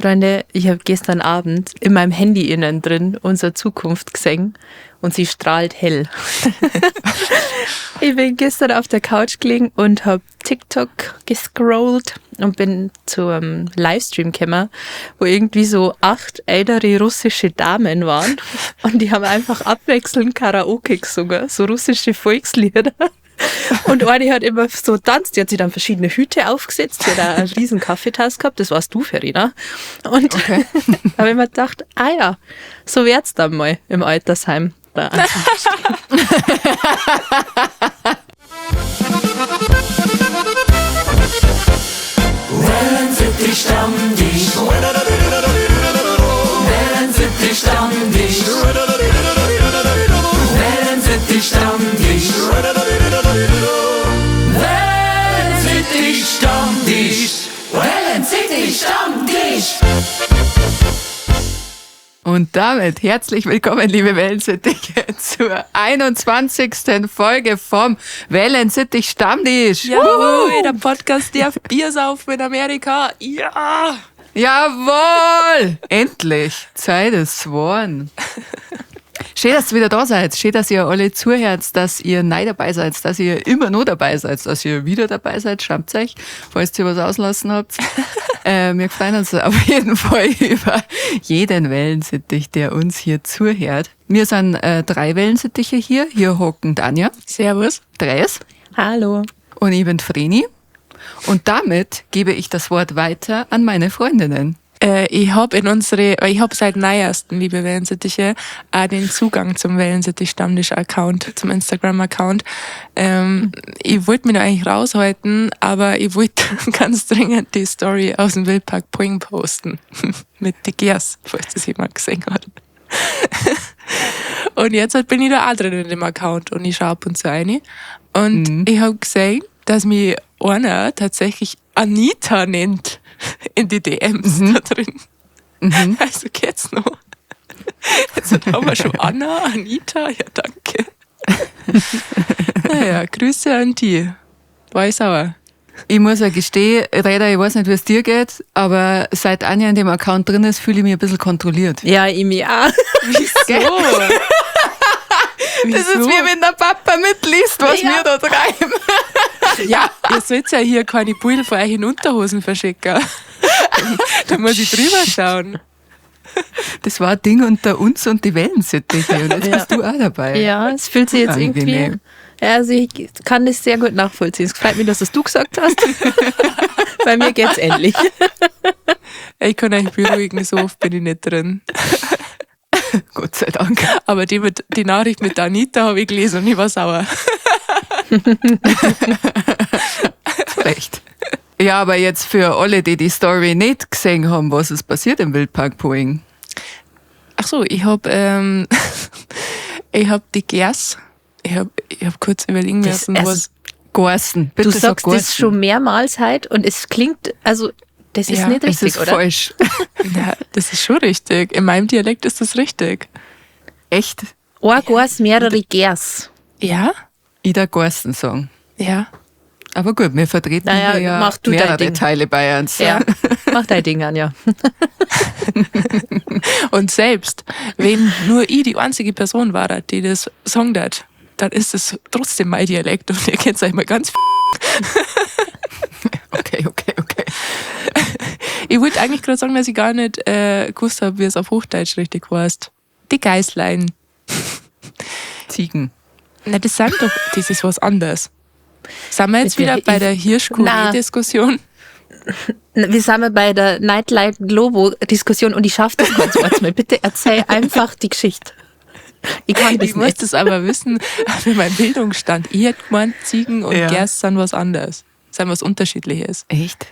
Freunde, ich habe gestern Abend in meinem Handy innen drin unsere Zukunft gesehen und sie strahlt hell. Ich bin gestern auf der Couch gelegen und habe TikTok gescrollt und bin zu einem Livestream gekommen, wo irgendwie so 8 ältere russische Damen waren und die haben einfach abwechselnd Karaoke gesungen, so russische Volkslieder. Und eine hat immer so tanzt, die hat sich dann verschiedene Hüte aufgesetzt, die hat auch einen riesen Kaffeetasse gehabt, das warst du, Verena. Und da habe ich mir gedacht, ah ja, so wird's dann mal im Altersheim. Da Wellensittich Stammtisch. Wellensittich Stammtisch. Wellensittich Stammtisch. Wellensittich Stammtisch. Wellensittich Stammtisch. Und damit herzlich willkommen, liebe Wellensittiche, zur 21. Folge vom Wellensittich Stammtisch. Jawohl, der Podcast darf Bier saufen in Amerika. Ja! Jawohl! Endlich! Zeit ist geworden. Schön, dass ihr wieder da seid. Schön, dass ihr alle zuhört, dass ihr neu dabei seid, dass ihr immer noch dabei seid, dass ihr wieder dabei seid. Schaut euch, falls ihr was auslassen habt. Wir freuen uns auf jeden Fall über jeden Wellensittich, der uns hier zuhört. Wir sind 3 Wellensittiche hier. Hier hocken Tanja. Servus. Dres. Hallo. Und ich bin Vreni. Und damit gebe ich das Wort weiter an meine Freundinnen. Ich hab in unsere, ich hab seit neuesten, liebe Wellensittiche, auch den Zugang zum Wellensittich-Stammtisch-Account, zum Instagram-Account. Ich wollte mich da eigentlich raushalten, aber ich wollte ganz dringend die Story aus dem Wildpark Poing posten. Mit den Gers, falls das jemand gesehen hat. Und jetzt halt bin ich da auch drin in dem Account und ich schaue ab und zu rein. Und ich hab gesehen, dass mich einer tatsächlich Anita nennt. In die D Ms da drin. Also geht's noch. Jetzt haben wir schon Anna, Anita, ja danke. Naja, Grüße an die. War ich sauer. Ich muss ja gestehen, Reda, ich weiß nicht, wie es dir geht, aber seit Anja in dem Account drin ist, fühle ich mich ein bisschen kontrolliert. Ja, ich mich auch. Wieso? Gell? Das ist Wieso? wie wenn der Papa mitliest, was wir da treiben. Ja, ihr sollt ja hier keine Bilder von euch in Unterhosen verschicken. Da muss ich drüber schauen. Das war ein Ding unter uns und die Wellensittiche. Und jetzt bist du auch dabei. Ja, es fühlt sich jetzt irgendwie. Angenehm. Ja, also ich kann das sehr gut nachvollziehen. Es freut mich, dass das du gesagt hast. Bei mir geht's endlich. Ich kann euch beruhigen, so oft bin ich nicht drin. Gott sei Dank. Aber die Nachricht mit der Anita habe ich gelesen und ich war sauer. Zu Recht. Ja, aber jetzt für alle, die die Story nicht gesehen haben, was ist passiert im Wildpark Poing? Ach so, ich hab die Gers. Ich hab kurz überlegen Das müssen, also was Gorsen. Bitte Du sag sagst das Gorsen. schon mehrmals heute und es klingt, also das ist Ja, nicht Es richtig, ist oder? falsch. Ja, das ist schon richtig. In meinem Dialekt ist das richtig. Echt? Ein Gors, mehrere Gers. Ja? Ich da Gorsen sagen. Ja. Aber gut, wir vertreten Naja, hier ja mach du dein mehrere Ding. Teile Bayerns. Ja, mach dein Ding, Anja. Und selbst, wenn nur ich die einzige Person war, die das sagen hat, dann ist es trotzdem mein Dialekt und ihr könnt euch mal ganz Okay, okay, okay. Ich wollte eigentlich gerade sagen, dass ich gar nicht gewusst habe, wie es auf Hochdeutsch richtig heißt. Die Geißlein. Ziegen. Na, das sind doch, das ist was anderes. Sind wir jetzt Bitte, wieder bei ich der Hirschkuh-Diskussion? Na, wir sind bei der Nightlight Lobo-Diskussion und ich schaff das kurz mal. Bitte erzähl einfach die Geschichte. Ich kann das Ich muss nicht. das aber wissen, für meinen Bildungsstand. Ich hätte gemeint, Ziegen und Gerst sind was anderes. Sind was Unterschiedliches. Echt?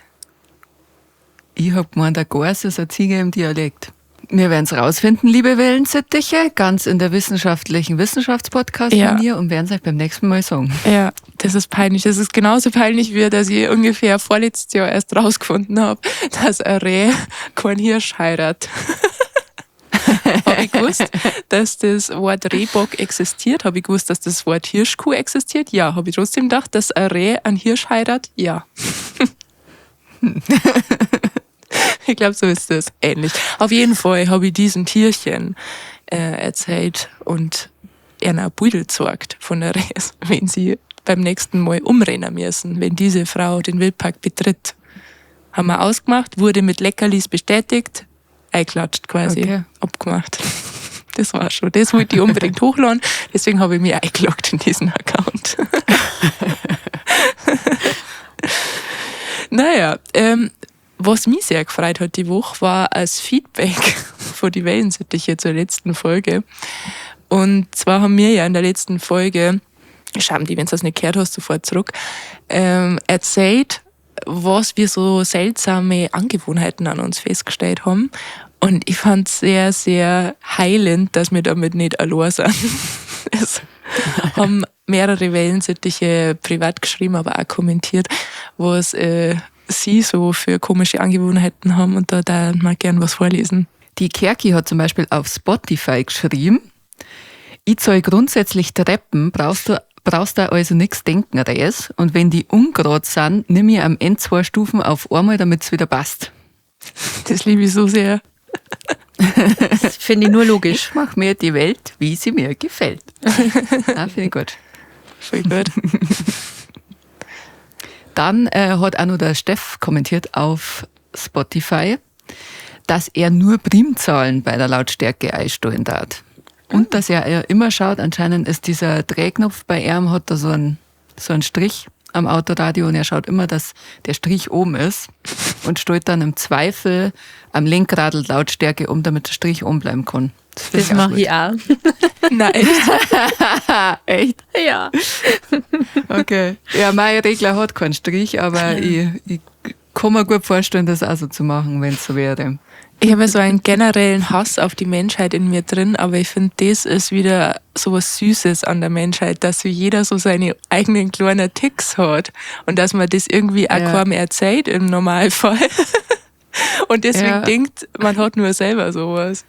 Ich hab gemeint, der Gors ist eine Ziege im Dialekt. Wir werden's rausfinden, liebe Wellensittiche, ganz in der wissenschaftlichen Wissenschaftspodcast von mir und werden's euch beim nächsten Mal sagen. Ja, das ist peinlich. Das ist genauso peinlich, wie dass ich ungefähr vorletztes Jahr erst rausgefunden hab, dass ein Reh kein Hirsch heiratet. Hab ich gewusst, dass das Wort Rehbock existiert? Hab ich gewusst, dass das Wort Hirschkuh existiert? Ja. Hab ich trotzdem gedacht, dass ein Reh einen Hirsch heiratet? Ja. Ich glaube, so ist das ähnlich. Auf jeden Fall habe ich diesem Tierchen erzählt und er ein Beutel gezeigt von der Res, wenn sie beim nächsten Mal umrennen müssen, wenn diese Frau den Wildpark betritt. Haben wir ausgemacht, wurde mit Leckerlis bestätigt, eingeklatscht quasi, Okay. abgemacht. Das war schon. Das wollte ich unbedingt hochladen, deswegen habe ich mich eingeloggt in diesen Account. Naja, was mich sehr gefreut hat die Woche, war als Feedback von die Wellensittiche zur letzten Folge. Und zwar haben wir ja in der letzten Folge, schauen die, wenn du das nicht gehört hast, sofort zurück, erzählt, was wir so seltsame Angewohnheiten an uns festgestellt haben. Und ich fand es sehr, sehr heilend, dass wir damit nicht allein sind. Es haben mehrere Wellensittiche privat geschrieben, aber auch kommentiert, was sie so für komische Angewohnheiten haben und da mal gern was vorlesen. Die Kerki hat zum Beispiel auf Spotify geschrieben, ich zahl grundsätzlich Treppen, brauchst du also nichts denken, Reis. Und wenn die ungerad sind, nimm ich am Ende 2 Stufen auf einmal, damit's wieder passt. Das liebe ich so sehr. Das finde ich nur logisch. Ich mach mir die Welt, wie sie mir gefällt. Ah, finde ich gut. Voll gut. Dann hat auch noch der Steff kommentiert auf Spotify, dass er nur Primzahlen bei der Lautstärke einstellen darf. Und dass er ja immer schaut, anscheinend ist dieser Drehknopf bei ihm, hat da so einen Strich am Autoradio und er schaut immer, dass der Strich oben ist und stellt dann im Zweifel am Lenkrad Lautstärke um, damit der Strich oben bleiben kann. Das mache ich auch. Nein, echt? Echt? Ja. Okay. Ja, mein Regler hat keinen Strich, aber ich kann mir gut vorstellen, das auch so zu machen, wenn es so wäre. Ich habe ja so einen generellen Hass auf die Menschheit in mir drin, aber ich finde, das ist wieder so was Süßes an der Menschheit, dass so jeder so seine eigenen kleinen Ticks hat und dass man das irgendwie auch keinem erzählt im Normalfall. Und deswegen denkt, man hat nur selber sowas.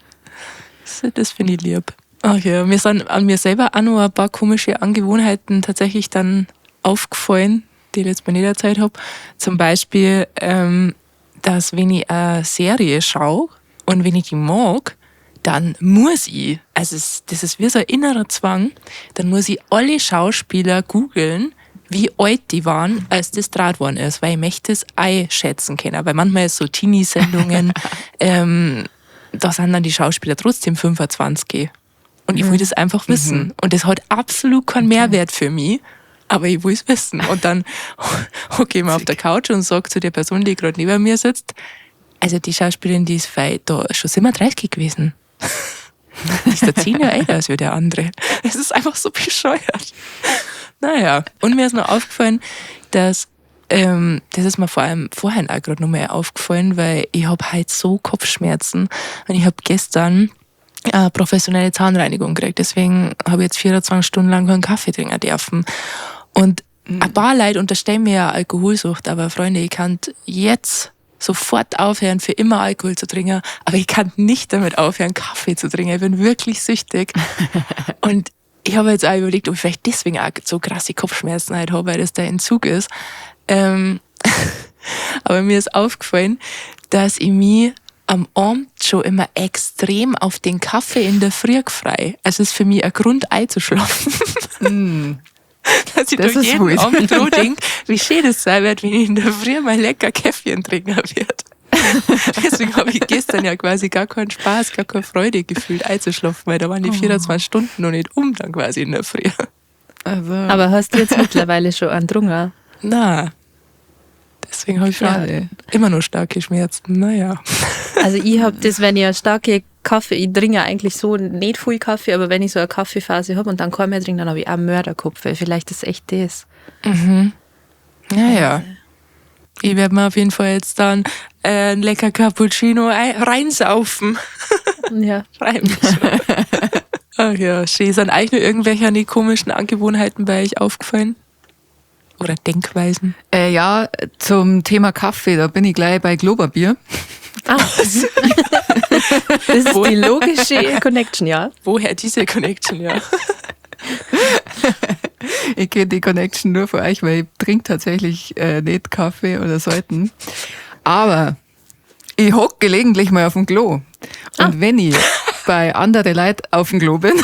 Das finde ich lieb. Ach ja, mir sind an mir selber auch noch ein paar komische Angewohnheiten tatsächlich dann aufgefallen, die ich jetzt bei nicht erzählt habe. Zum Beispiel, dass wenn ich eine Serie schaue und wenn ich die mag, dann muss ich, also das ist wie so ein innerer Zwang, dann muss ich alle Schauspieler googeln, wie alt die waren, als das draht worden ist, weil ich möchte es einschätzen können. Weil manchmal ist so Teenie-Sendungen, da sind dann die Schauspieler trotzdem 25. Und ich will das einfach wissen. Und das hat absolut keinen Mehrwert für mich. Aber ich will's wissen. Und dann hocke ich mal auf der Couch und sag zu der Person, die gerade neben mir sitzt, also die Schauspielerin, die ist da schon 37 gewesen. Die ist da 10 Jahre älter als der andere. Es ist einfach so bescheuert. Naja, und mir ist noch aufgefallen, dass, das ist mir vor allem vorhin auch gerade nochmal aufgefallen, weil ich hab halt so Kopfschmerzen und ich hab gestern professionelle Zahnreinigung gekriegt. Deswegen habe ich jetzt 24 Stunden lang keinen Kaffee trinken dürfen. Und ein paar Leute unterstellen mir ja Alkoholsucht, aber Freunde, ich kann jetzt sofort aufhören, für immer Alkohol zu trinken, aber ich kann nicht damit aufhören, Kaffee zu trinken. Ich bin wirklich süchtig. Und ich habe jetzt auch überlegt, ob ich vielleicht deswegen auch so krasse Kopfschmerzen halt habe, weil das der Entzug ist. Aber mir ist aufgefallen, dass ich mich am Abend schon immer extrem auf den Kaffee in der Früh frei. Also es ist für mich ein Grund einzuschlafen. Dass ich das da jeden Abend dran denke, wie schön das sein wird, wenn ich in der Früh mein lecker Käffchen trinken werde. Deswegen habe ich gestern ja quasi gar keinen Spaß, gar keine Freude gefühlt einzuschlafen, weil da waren die 24 Stunden noch nicht um dann quasi in der Früh. Also. Aber hast du jetzt mittlerweile schon einen Drunga? Nein. Deswegen habe ich schon immer noch starke Schmerzen. Naja. Also ich habe das, wenn ich eine starke Kaffee, ich trinke eigentlich so nicht viel Kaffee, aber wenn ich so eine Kaffeephase habe und dann keinen mehr trinke, dann habe ich auch Mörderkopf. Vielleicht ist echt das. Mhm. Naja. Ich werde mir auf jeden Fall jetzt dann ein lecker Cappuccino reinsaufen. Ja. Freu mich schon. Ach ja, schön. Sind eigentlich nur irgendwelche komischen Angewohnheiten bei euch aufgefallen? Oder Denkweisen? Ja, zum Thema Kaffee, da bin ich gleich bei Klopapier. Ah. Das ist die logische Connection, ja. Woher diese Connection, ja. Ich kenne die Connection nur von euch, weil ich trinke tatsächlich nicht Kaffee oder selten. Aber Ich hock gelegentlich mal auf dem Klo. Und wenn ich bei anderen Leuten auf dem Klo bin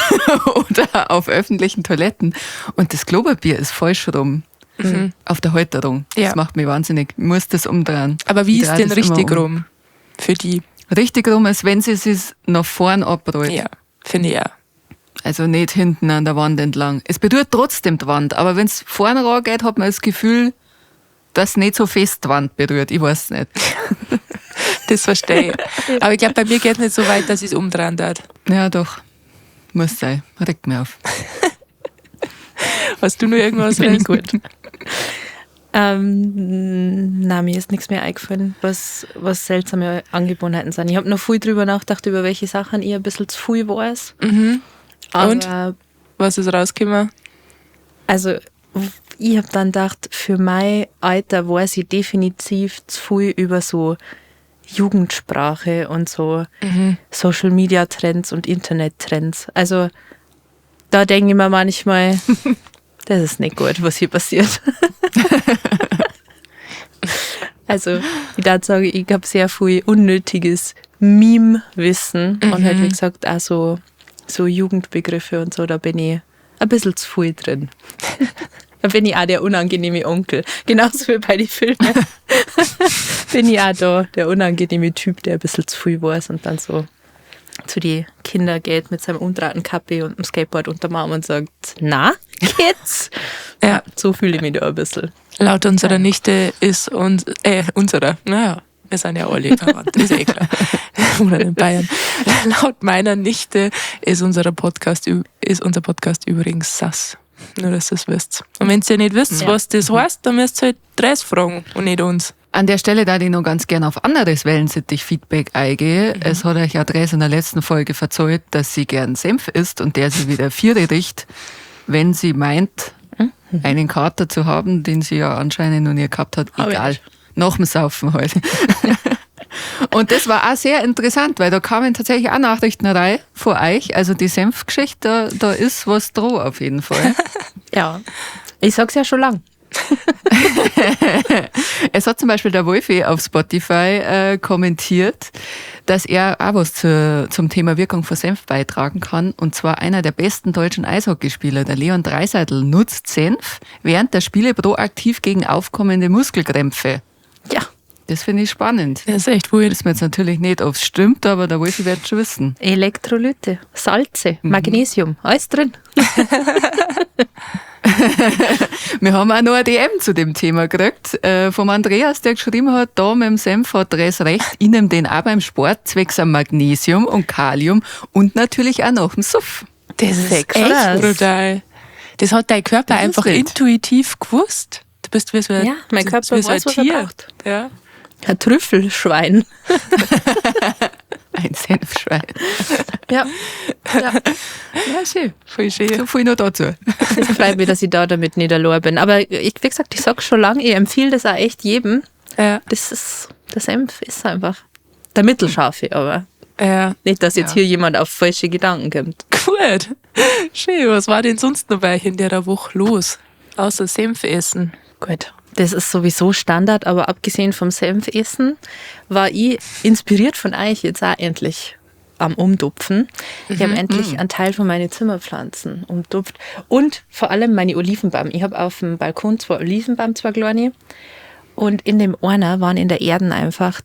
oder auf öffentlichen Toiletten und das Klopapier ist falsch rum, auf der Halterung. Ja. Das macht mich wahnsinnig. Ich muss das umdrehen. Aber wie Ich ist dreh denn das immer richtig um. rum? Für die? Richtig rum ist, wenn sie es nach vorn abrollt. Ja, finde ich auch. Also nicht hinten an der Wand entlang. Es berührt trotzdem die Wand, aber wenn es vorne geht, hat man das Gefühl, dass nicht so fest die Wand berührt. Ich weiß nicht. Das verstehe ich. Aber ich glaube, bei mir geht es nicht so weit, dass ich es umdrehen darf. Ja, doch. Muss sein. Regt mir auf. Hast du nur irgendwas? Finde ich Renz? gut. Na, mir ist nichts mehr eingefallen, was seltsame Angewohnheiten sind. Ich habe noch viel drüber nachgedacht, über welche Sachen ich ein bisschen zu viel weiß. Aber, Und? Was ist rausgekommen? Also, ich habe dann gedacht, für mein Alter weiß ich definitiv zu viel über so Jugendsprache und so Social Media Trends und Internet Trends. Also, da denke ich mir manchmal, das ist nicht gut, was hier passiert. Also, ich darf sagen, ich habe sehr viel unnötiges Meme-Wissen und halt, wie gesagt, auch so Jugendbegriffe und so, da bin ich ein bisschen zu viel drin. Da bin ich auch der unangenehme Onkel. Genauso wie bei den Filmen. Bin ich auch da der unangenehme Typ, der ein bisschen zu viel weiß und dann so zu die Kinder geht mit seinem umdrahten Kappe und dem Skateboard unterm Arm und sagt, na, Kids? Ja. So fühle ich mich da ein bisschen. Laut unserer Nichte ist uns, unserer, naja, wir sind ja alle verwandt, ist eh klar. Oder in Bayern. Laut meiner Nichte ist unser Podcast übrigens sass. Nur, dass ihr es wisst. Und wenn ihr nicht wisst, Ja. was das heißt, dann müsst ihr halt Dress fragen und nicht uns. An der Stelle da ich noch ganz gerne auf anderes Wellensittich-Feedback eingehe. Es hat euch ja Dres in der letzten Folge verzollt, dass sie gern Senf isst und der sie wieder Viere riecht, wenn sie meint, einen Kater zu haben, den sie ja anscheinend noch nie gehabt hat. Hab ich Egal. nicht. Nach dem Saufen halt. Und das war auch sehr interessant, weil da kamen tatsächlich auch Nachrichten rein von euch. Also die Senfgeschichte, da ist was droh auf jeden Fall. Ja. Ich sag's ja schon lang. Es hat zum Beispiel der Wolfi auf Spotify kommentiert, dass er auch was zum Thema Wirkung von Senf beitragen kann. Und zwar einer der besten deutschen Eishockeyspieler, der Leon Draisaitl, nutzt Senf während der Spiele proaktiv gegen aufkommende Muskelkrämpfe. Ja. Das finde ich spannend. Das ist echt weird. Wissen wir jetzt natürlich nicht, ob es stimmt, aber der Wolfi wird schon wissen. Elektrolyte, Salze, Magnesium, alles drin. Wir haben auch noch eine DM zu dem Thema gekriegt, vom Andreas, der geschrieben hat, da mit dem Senf hat Dres recht, ich nehm den auch beim Sport zwecks am Magnesium und Kalium und natürlich auch nach dem Suff. Das ist Sex echt das. brutal. Das hat dein Körper Das ist einfach wild. intuitiv gewusst. Du bist wie so ein, Ja, mein Körper wie so ein weiß, was er Tier. braucht. Ja. Ein Trüffelschwein. Ein Senfschwein. Ja. Ja. Ja, schön. Voll schön. So viel noch dazu. Es freut mich, dass ich da damit nicht allein bin. Aber ich, wie gesagt, ich sag's schon lange, ich empfehle das auch echt jedem. Ja. Das ist, der Senf ist einfach der Mittelscharfe, aber Ja. nicht, dass jetzt Ja. hier jemand auf falsche Gedanken kommt. Gut. Schön. Was war denn sonst noch bei euch in der Woche los? Außer Senf essen. Gut. Das ist sowieso Standard, aber abgesehen vom Senfessen war ich inspiriert von euch jetzt auch endlich am Umdupfen. Ich habe endlich einen Teil von meinen Zimmerpflanzen umdupft und vor allem meine Olivenbaum. Ich habe auf dem Balkon zwei Olivenbaum, zwei kleine. Und in dem einer waren in der Erde einfach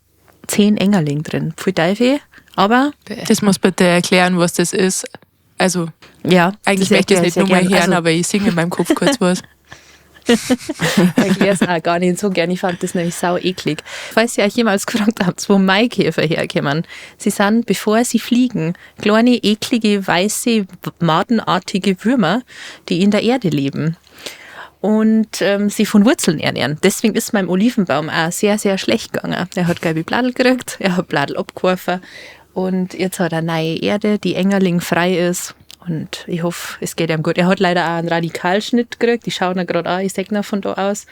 10 Engerling drin. Pfui Teufel, aber Das muss bitte erklären, was das ist. Also, ja, eigentlich das möchte ich es erkläre nicht sehr nur mal gern. hören, Also, aber ich singe in meinem Kopf kurz was. Ich erkläre es auch gar nicht so gern. Ich fand das nämlich sau eklig. Falls ihr euch jemals gefragt habt, wo Maikäfer herkommen, sie sind, bevor sie fliegen, kleine, eklige, weiße, madenartige Würmer, die in der Erde leben und sie von Wurzeln ernähren. Deswegen ist meinem Olivenbaum auch sehr, sehr schlecht gegangen. Er hat gelbe Bladel gekriegt, er hat Bladel abgeworfen und jetzt hat er neue Erde, die engerlingfrei ist. Und ich hoffe, es geht ihm gut. Er hat leider auch einen Radikalschnitt gekriegt. Ich schaue ihn gerade an, ich sehe ihn von da aus.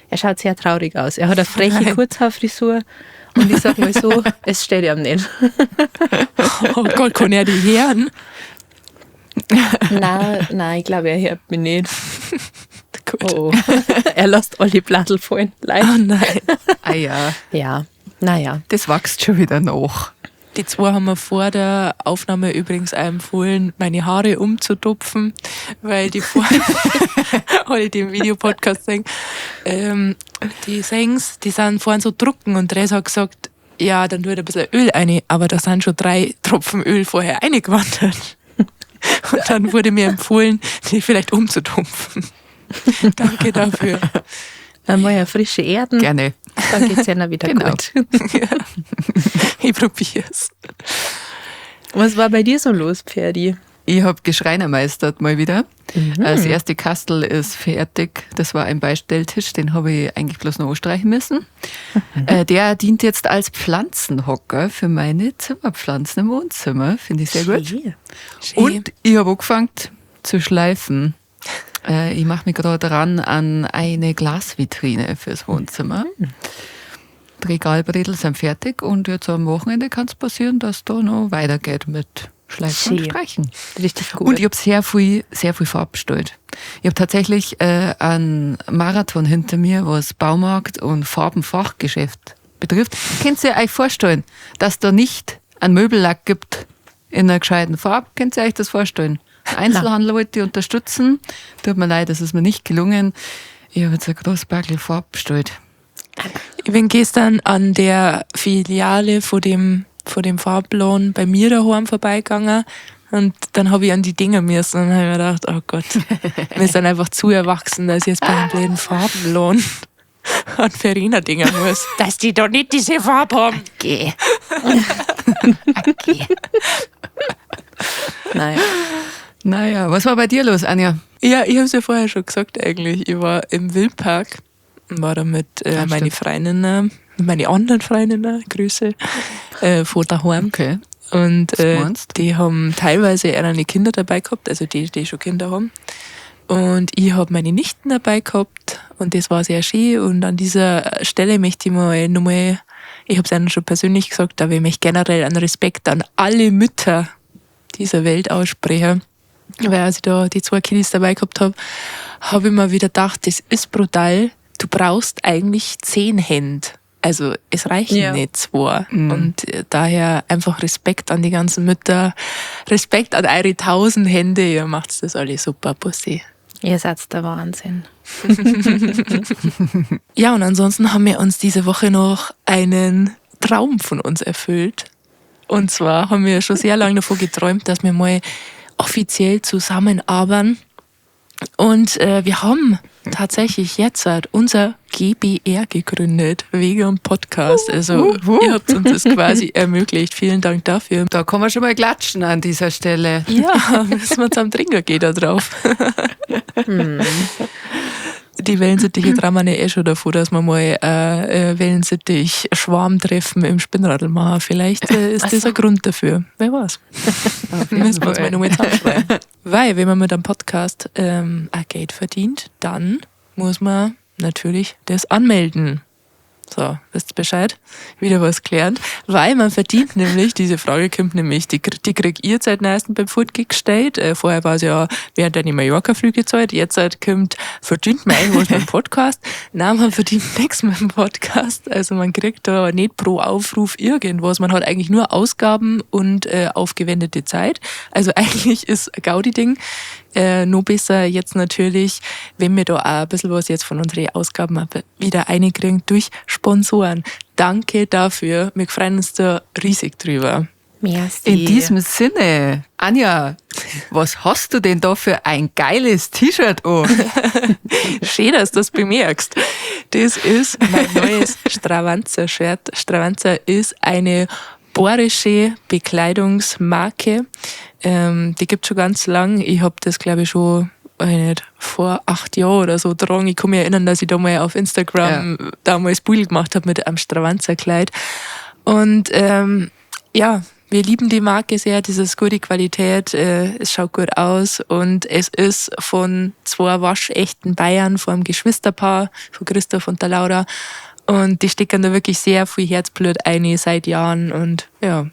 Er schaut sehr traurig aus. Er hat eine freche Nein. Kurzhaarfrisur. Und ich sag mal so, es steht ihm nicht. Oh Gott, kann er die hören? Nein, nein, ich glaube, er hört mich nicht. Gut. Oh, oh. Er lässt alle Bladel fallen. Leider. Oh nein. Ah ja. Ja, Naja. Das wächst schon wieder nach. Die zwei haben mir vor der Aufnahme übrigens auch empfohlen, meine Haare umzutupfen, weil die vor alle, die im Videopodcast sehen, die Sengs, die sind vorhin so trocken und Dres hat gesagt, ja, dann tut ein bisschen Öl rein, aber da sind schon 3 Tropfen Öl vorher reingewandert. Und dann wurde mir empfohlen, die vielleicht umzutupfen. Danke dafür. Dann mal ja frische Erden. Gerne. Dann geht's ja dann wieder Genau. gut. Ja. Ich probier's. Was war bei dir so los, Ferdi? Ich hab geschreinermeistert mal wieder. Das erste Kastel ist fertig. Das war ein Beistelltisch, den hab ich eigentlich bloß noch anstreichen müssen. Der dient jetzt als Pflanzenhocker für meine Zimmerpflanzen im Wohnzimmer. Finde ich sehr gut. Schön. Schön. Und ich hab angefangen zu schleifen. Ich mach mich gerade ran an eine Glasvitrine fürs Wohnzimmer. Die Regalbredel sind fertig und jetzt am Wochenende kann's passieren, dass da noch weitergeht mit Schleifen und Schön. Streichen. Richtig gut. Und ich hab sehr viel, sehr viel Farbe bestellt. Ich hab tatsächlich einen Marathon hinter mir, was Baumarkt und Farbenfachgeschäft betrifft. Könnt ihr euch vorstellen, dass da nicht einen Möbellack gibt in einer gescheiten Farbe? Könnt ihr euch das vorstellen? Einzelhandel wollte ich unterstützen. Tut mir leid, das ist mir nicht gelungen. Ich hab jetzt ein großes Backel Farbe bestellt. Ich bin gestern an der Filiale vor dem Farbladen bei mir daheim vorbeigegangen und dann hab ich an die Dinger müssen und hab mir gedacht, oh Gott, wir sind einfach zu erwachsen, dass ich jetzt bei einem blöden Farbenladen an Verena Dinger muss. Dass die doch nicht diese Farbe haben. Geh. Okay. Naja. Naja, was war bei dir los, Anja? Ja, ich hab's ja vorher schon gesagt eigentlich. Ich war im Wildpark und war da mit meine Stimmt. Freundinnen, meine anderen Freundinnen, Grüße, vor daheim. Okay. Und Was meinst? die haben teilweise auch eine Kinder dabei gehabt, also die, die schon Kinder haben. Und ich hab meine Nichten dabei gehabt und das war sehr schön. Und an dieser Stelle möchte ich mal nochmal, ich hab's ihnen schon persönlich gesagt, aber ich möchte generell einen Respekt an alle Mütter dieser Welt aussprechen. Weil als ich da die 2 Kiddies dabei gehabt hab, hab ich mir wieder gedacht, das ist brutal. Du brauchst eigentlich 10 Hände. Also es reichen nicht 2. Und daher einfach Respekt an die ganzen Mütter, Respekt an eure 1000 Hände. Ihr macht das alle super, Bussi. Ihr seid der Wahnsinn. Ja, und ansonsten haben wir uns diese Woche noch einen Traum von uns erfüllt. Und zwar haben wir schon sehr lange davon geträumt, dass wir mal offiziell zusammenarbeiten. Und wir haben tatsächlich jetzt halt unser GBR gegründet, Vegan Podcast. Also ihr habt uns das quasi ermöglicht. Vielen Dank dafür. Da kann man schon mal klatschen an dieser Stelle. Ja, müssen wir zum Trinker gehen da drauf. Die Wellensittiche träumen ja eh schon davor, dass wir mal Wellensittich-Schwarmtreffen im Spinnradl machen. Vielleicht ist das ein Grund dafür. Wer weiß. Müssen wir uns mal nochmal zusammenschreiben. Weil, wenn man mit einem Podcast auch Geld verdient, dann muss man natürlich das anmelden. So, wisst ihr Bescheid? Wieder was gelernt. Weil man verdient nämlich, diese Frage kommt nämlich, die krieg ich jetzt seit neuestem beim Fortgehen gestellt. Vorher war es ja, während deine Mallorca-Flüge gezahlt. Jetzt halt kommt, verdient man eigentlich was mit dem Podcast? Nein, man verdient nichts mit dem Podcast. Also man kriegt da nicht pro Aufruf irgendwas. Man hat eigentlich nur Ausgaben und aufgewendete Zeit. Also eigentlich ist ein Gaudi-Ding. Noch besser jetzt natürlich, wenn wir da auch ein bisschen was jetzt von unseren Ausgaben wieder reinkriegen durch Sponsoren. Danke dafür. Wir freuen uns da riesig drüber. Merci. In diesem Sinne, Anja, was hast du denn da für ein geiles T-Shirt an? Schön, dass du das bemerkst. Das ist mein neues Stravanzer-Shirt. Stravanzer ist eine bayerische Bekleidungsmarke. Die gibt's schon ganz lang. Ich hab das, glaub ich, schon, weiß ich nicht, vor 8 Jahren oder so getragen. Ich kann mich erinnern, dass ich da mal auf Instagram damals Bild gemacht hab mit einem Stravanzerkleid. Und wir lieben die Marke sehr. Das ist gute Qualität, es schaut gut aus und es ist von 2 waschechten Bayern, von einem Geschwisterpaar, von Christoph und der Laura. Und die stecken da wirklich sehr viel Herzblut ein seit Jahren. Und ja,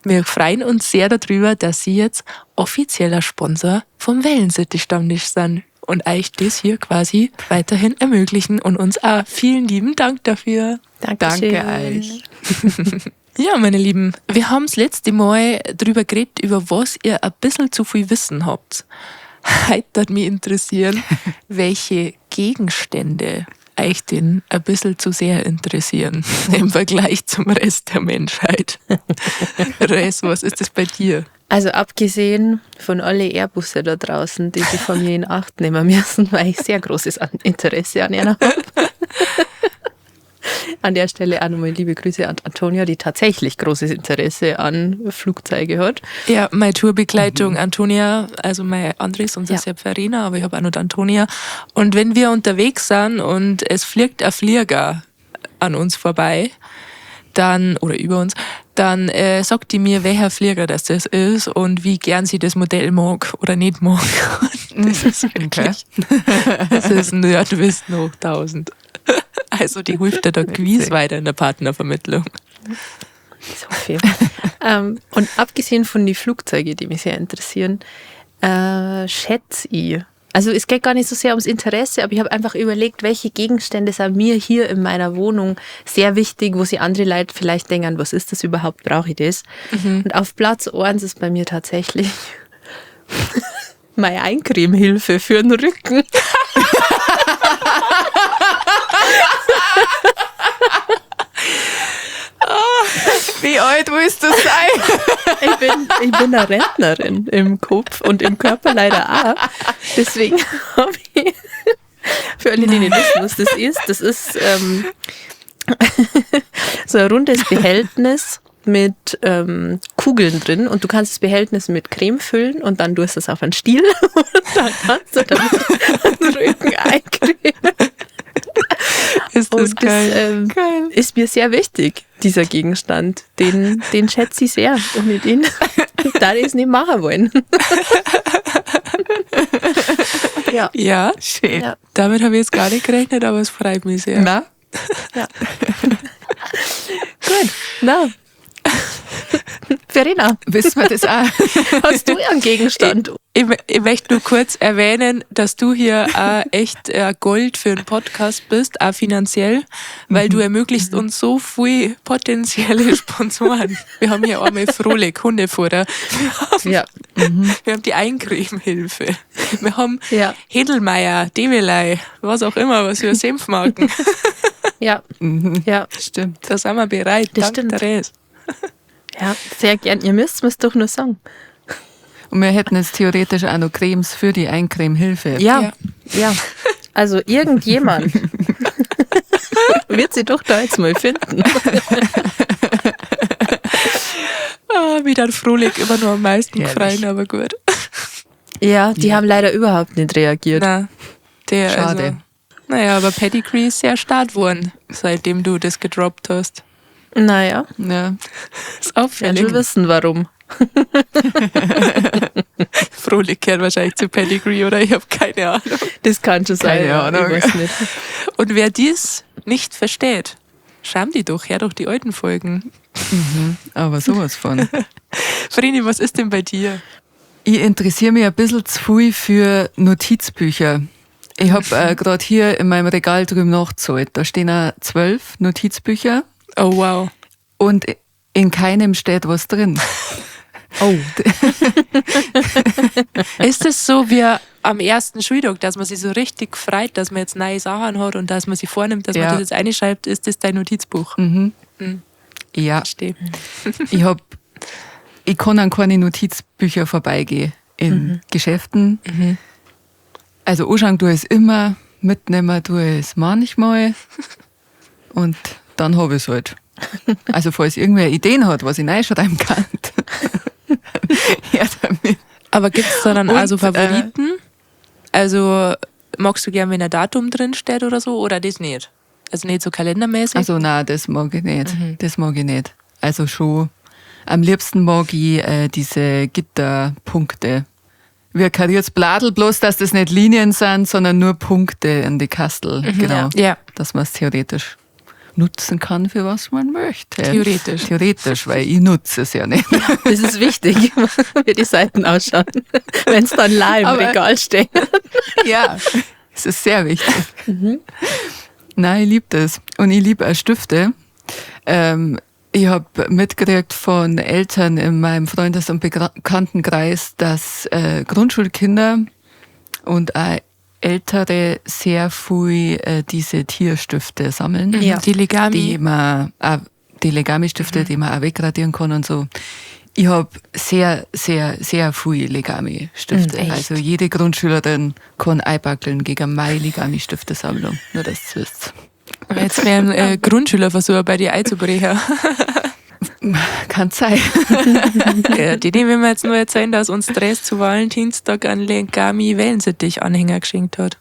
wir freuen uns sehr darüber, dass sie jetzt offizieller Sponsor vom Wellensittich-Stammtisch sind. Und euch das hier quasi weiterhin ermöglichen und uns auch vielen lieben Dank dafür. Dankeschön. Danke euch. Ja, meine Lieben, wir haben das letzte Mal drüber geredet, über was ihr ein bisschen zu viel Wissen habt. Heute würde mich interessieren, welche Gegenstände euch denn ein bisschen zu sehr interessieren im Vergleich zum Rest der Menschheit. Res, was ist das bei dir? Also abgesehen von alle Airbusse da draußen, die sie von mir in Acht nehmen müssen, weil ich sehr großes Interesse an ihnen habe. An der Stelle auch nochmal liebe Grüße an Antonia, die tatsächlich großes Interesse an Flugzeuge hat. Ja, meine Tourbegleitung Antonia, also mein Andres und Ja. ja Verena, aber ich habe auch noch die Antonia. Und wenn wir unterwegs sind und es fliegt ein Flieger an uns vorbei, dann, oder über uns, dann sagt die mir, welcher Flieger das ist und wie gern sie das Modell mag oder nicht mag. Und das ist wirklich, das ist Nerdwissen hoch 1000. Also die hilft dir da gewiss weiter in der Partnervermittlung. So viel. Und abgesehen von den Flugzeugen, die mich sehr interessieren, schätze ich. Also es geht gar nicht so sehr ums Interesse, aber ich habe einfach überlegt, welche Gegenstände sind mir hier in meiner Wohnung sehr wichtig, wo sich andere Leute vielleicht denken, was ist das überhaupt, brauche ich das? Und auf Platz 1 ist bei mir tatsächlich meine Eincremehilfe für den Rücken. Wie alt willst du sein? Ich bin eine Rentnerin im Kopf und im Körper leider auch. Deswegen habe ich, für alle, die nicht wissen, was das ist so ein rundes Behältnis mit Kugeln drin und du kannst das Behältnis mit Creme füllen und dann tust du es auf einen Stiel und dann kannst du damit den Rücken eincremen. Ist das Und das geil? ist mir sehr wichtig, dieser Gegenstand. Den schätze ich sehr. Und mit dem da ich es nicht machen wollen. Ja. Ja, Schön. Ja. damit habe ich jetzt gar nicht gerechnet, aber es freut mich sehr. Na? Ja. Gut. Na. Verena, Wissen wir das auch? hast du einen Gegenstand? Ich möchte nur kurz erwähnen, dass du hier auch echt Gold für einen Podcast bist, auch finanziell, weil du ermöglichst uns so viel potenzielle Sponsoren. Wir haben hier einmal Frohlich, Hundefutter. Ja. Wir haben die Eincremehilfe. Wir haben Ja. Hedelmeier, Develei, was auch immer, was für Senfmarken. Ja. Ja. Stimmt. Da sind wir bereit. Das Dank stimmt. Therese. Ja, sehr gern. Ihr müsst mir's doch nur sagen. Und wir hätten jetzt theoretisch auch noch Cremes für die Eincremehilfe. Ja, ja. Also irgendjemand wird sie doch da jetzt mal finden. Ah, mich dann Frohlich immer nur am meisten Herrlich. freuen, aber gut. Ja, die haben leider überhaupt nicht reagiert. Na, der, Schade. Also, naja, aber Pedigree ist sehr stark geworden, seitdem du das gedroppt hast. Naja, Ja. Ist werden auffällig. schon wissen, warum. Frohlich kehrt wahrscheinlich zu Pedigree, oder? Ich habe keine Ahnung. Das kann schon sein. Keine ja, Ahnung. Ich weiß nicht. Und wer dies nicht versteht, scham die doch, hör doch die alten Folgen. Aber sowas von. Vreni, was ist denn bei dir? Ich interessiere mich ein bisschen zu viel für Notizbücher. Ich habe gerade hier in meinem Regal drüben nachgezahlt. Da stehen auch 12 Notizbücher Oh, wow. und in keinem steht was drin. Oh. Ist es so wie am ersten Schultag, dass man sich so richtig freut, dass man jetzt neue Sachen hat und dass man sich vornimmt, dass Ja. man das jetzt einschreibt, ist das dein Notizbuch? Ja, Verstehe. ich kann an keine Notizbücher vorbeigehen in Geschäften. Also anschauen tue ich es immer, mitnehmen tue ich es manchmal und dann habe ich es halt. Also falls irgendwer Ideen hat, was ich reinschreiben kann, her damit. Aber gibt es da dann Und, also Favoriten? Also magst du gern, wenn ein Datum drin steht oder so, oder das nicht? Also nicht so kalendermäßig? Also nein, das mag ich nicht. Das mag ich nicht. Also schon, am liebsten mag ich diese Gitterpunkte. Wie ein kariertes Bladel, bloß dass das nicht Linien sind, sondern nur Punkte in die Kastel. Genau. Ja. Dass man es theoretisch nutzen kann, für was man möchte. Theoretisch. Theoretisch, weil ich nutze es ja nicht. Das ist wichtig, wie die Seiten ausschauen, wenn es dann la im Regal steht. Ja, es ist sehr wichtig. Nein, ich liebe das. Und ich liebe auch Stifte. Ich habe mitgekriegt von Eltern in meinem Freundes- und Bekanntenkreis, dass Grundschulkinder und auch Ältere sehr viel diese Tierstifte sammeln. Ja. Die Legami. Die man auch, die Legami-Stifte, die man auch wegradieren kann und so. Ich hab sehr, sehr, sehr viel Legami-Stifte. Echt? Also jede Grundschülerin kann einbackeln gegen meine Legami-Stiftesammlung. Nur, dass ihr wisst. Aber jetzt wären Grundschüler versuchen, bei dir einzubrechen. Kann sein. Ja, die nehmen wir jetzt nur erzählen, dass uns Dress zu Valentinstag einen Legami-Wellensittich-Anhänger geschenkt hat.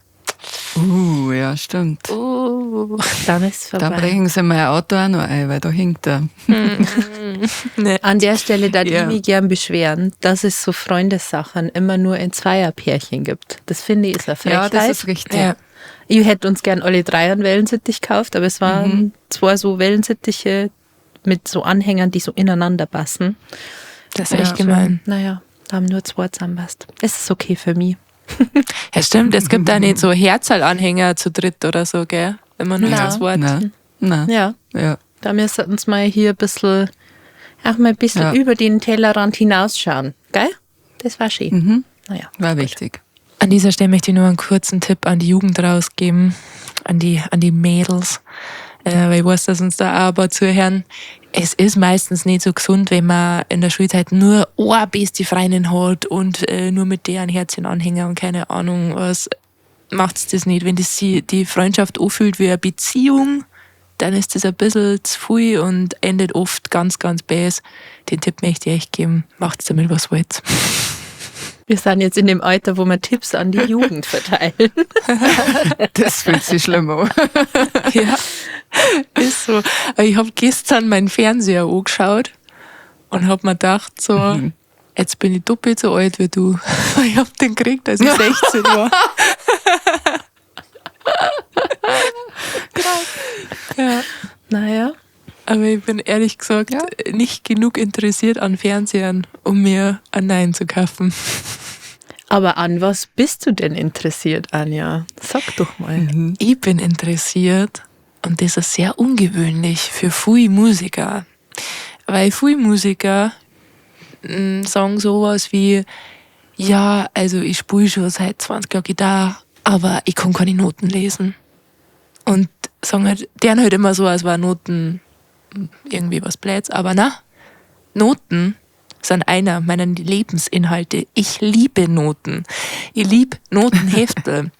Ja, stimmt. Oh. Dann ist es Da vorbei. bringen sie mein Auto auch noch ein, weil da hinkt er. Nee. An der Stelle darf Ja. ich mich gern beschweren, dass es so Freundessachen immer nur in Zweierpärchen gibt. Das finde ich ist eine Frechheit. Ja, das ist richtig. Ja. Ich hätte uns gern alle drei einen Wellensittich gekauft, aber es waren zwei so Wellensittiche mit so Anhängern, die so ineinander passen. Das ist echt gemein. Naja, da haben nur zwei zusammenpasst. Es ist okay für mich. Ja, stimmt. Es gibt da nicht so Herzl-Anhänger zu dritt oder so, gell? Immer nur Na. zu zweit. Nein, nein. Ja, Ja. da müssen wir uns mal hier ein bisschen, auch mal ein bisschen Ja. über den Tellerrand hinausschauen. Gell? Das war schön. Naja. War wichtig. An dieser Stelle möchte ich nur einen kurzen Tipp an die Jugend rausgeben, an die Mädels, weil ich weiß, dass uns da auch ein paar zuhören. Es ist meistens nicht so gesund, wenn man in der Schulzeit nur eine beste Freundin hat und nur mit der ein Herzchen-Anhänger und keine Ahnung was. Macht's das nicht. Wenn das sie, die Freundschaft anfühlt wie eine Beziehung, dann ist das ein bisschen zu viel und endet oft ganz, ganz bäs. Den Tipp möchte ich echt geben. Macht's damit, was wollt. Wir sind jetzt in dem Alter, wo wir Tipps an die Jugend verteilen. Das fühlt sich schlimm an. Ja, ist so. Aber ich hab gestern meinen Fernseher angeschaut und hab mir gedacht, so, jetzt bin ich doppelt so alt wie du. Ich hab den gekriegt, als ich 16 war. Krass. Ja. Naja. Aber ich bin ehrlich gesagt nicht genug interessiert an Fernsehern, um mir einen Nein zu kaufen. Aber an was bist du denn interessiert, Anja? Sag doch mal. Ich bin interessiert, und das ist sehr ungewöhnlich für viele Musiker. Weil viele Musiker sagen sowas wie, ja, also ich spiele schon seit 20 Jahren Gitarre, aber ich kann keine Noten lesen. Und sagen halt, deren halt immer so, als war Noten irgendwie was Blöds, aber na, Noten sind einer meiner Lebensinhalte. Ich liebe Noten. Ich liebe Notenhefte.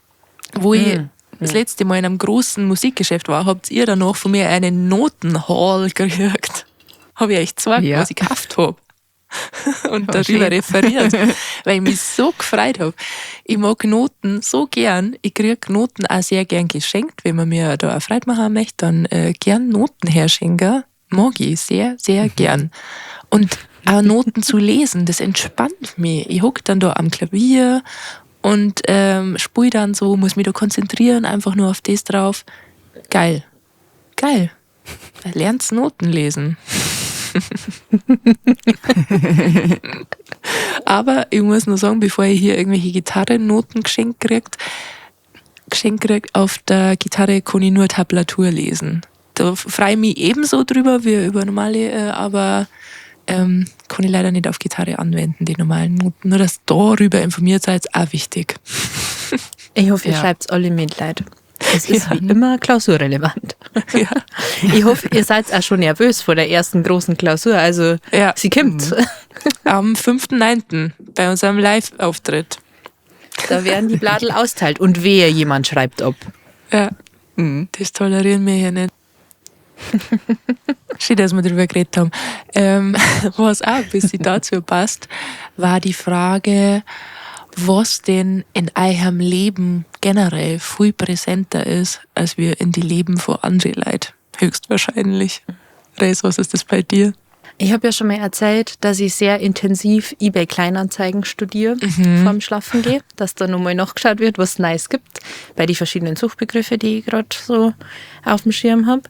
Wo ich das letzte Mal in einem großen Musikgeschäft war, habt ihr danach von mir einen Notenhaul gekriegt. Hab ich euch gezeigt, Ja. was ich gekauft hab. Und Oh, darüber schön. referiert, weil ich mich so gefreut hab. Ich mag Noten so gern. Ich krieg Noten auch sehr gern geschenkt. Wenn man mir da eine Freude machen möchte, dann gern Noten herschenken. Mag ich sehr, sehr gern. Und auch Noten zu lesen, das entspannt mich. Ich hock dann da am Klavier und spiel dann so, muss mich da konzentrieren, einfach nur auf das drauf. Geil. Geil. Lernst Noten lesen. Aber ich muss nur sagen, bevor ich hier irgendwelche Gitarrennoten geschenkt kriegt, auf der Gitarre kann ich nur Tablatur lesen. Da freue ich mich ebenso drüber wie über normale, aber kann ich leider nicht auf Gitarre anwenden, die normalen Noten. Nur, dass darüber informiert seid, ist auch wichtig. Ich hoffe, ihr Ja. schreibt's alle mit, Leute. Es ist wie immer klausurrelevant. Ja. Ich hoffe, ihr seid auch schon nervös vor der ersten großen Klausur. Also, Ja. sie kommt. Am 5.9. bei unserem Live-Auftritt. Da werden die Bladel austeilt. Und wehe, jemand schreibt ab. Ja. Das tolerieren wir hier nicht. Schön, dass wir darüber geredet haben. Was auch ein bisschen dazu passt, war die Frage, was denn in eurem Leben generell viel präsenter ist, als wir in die Leben von anderen Leuten. Höchstwahrscheinlich. Reis, was ist das bei dir? Ich habe ja schon mal erzählt, dass ich sehr intensiv eBay Kleinanzeigen studiere vorm Schlafen gehe, dass da nochmal nachgeschaut wird, was es Neues gibt bei den verschiedenen Suchbegriffe, die ich gerade so auf dem Schirm habe.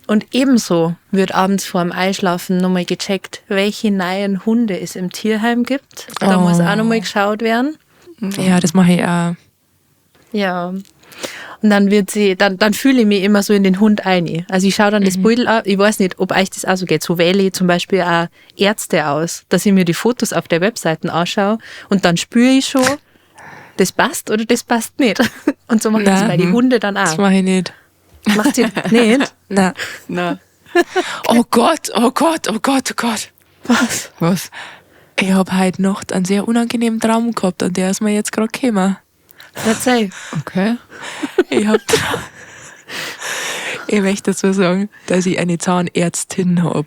Und ebenso wird abends vorm Einschlafen nochmal gecheckt, welche neuen Hunde es im Tierheim gibt. Da muss auch nochmal geschaut werden. Ja, das mache ich auch. Ja. Und dann wird sie, dann fühle ich mich immer so in den Hund ein. Also ich schaue dann das Bild an, ich weiß nicht, ob euch das auch so geht. So wähle ich zum Beispiel auch Ärzte aus, dass ich mir die Fotos auf der Webseite anschaue und dann spüre ich schon, das passt oder das passt nicht. Und so mache ich das bei den Hunden dann auch. Das mache ich nicht. Macht sie nicht? Nein. Nein. Oh Gott, oh Gott, oh Gott, oh Gott. Was? Was? Ich habe heute Nacht einen sehr unangenehmen Traum gehabt und der ist mir jetzt gerade gekommen. Erzähl. Okay. Ich möchte dazu sagen, dass ich eine Zahnärztin habe.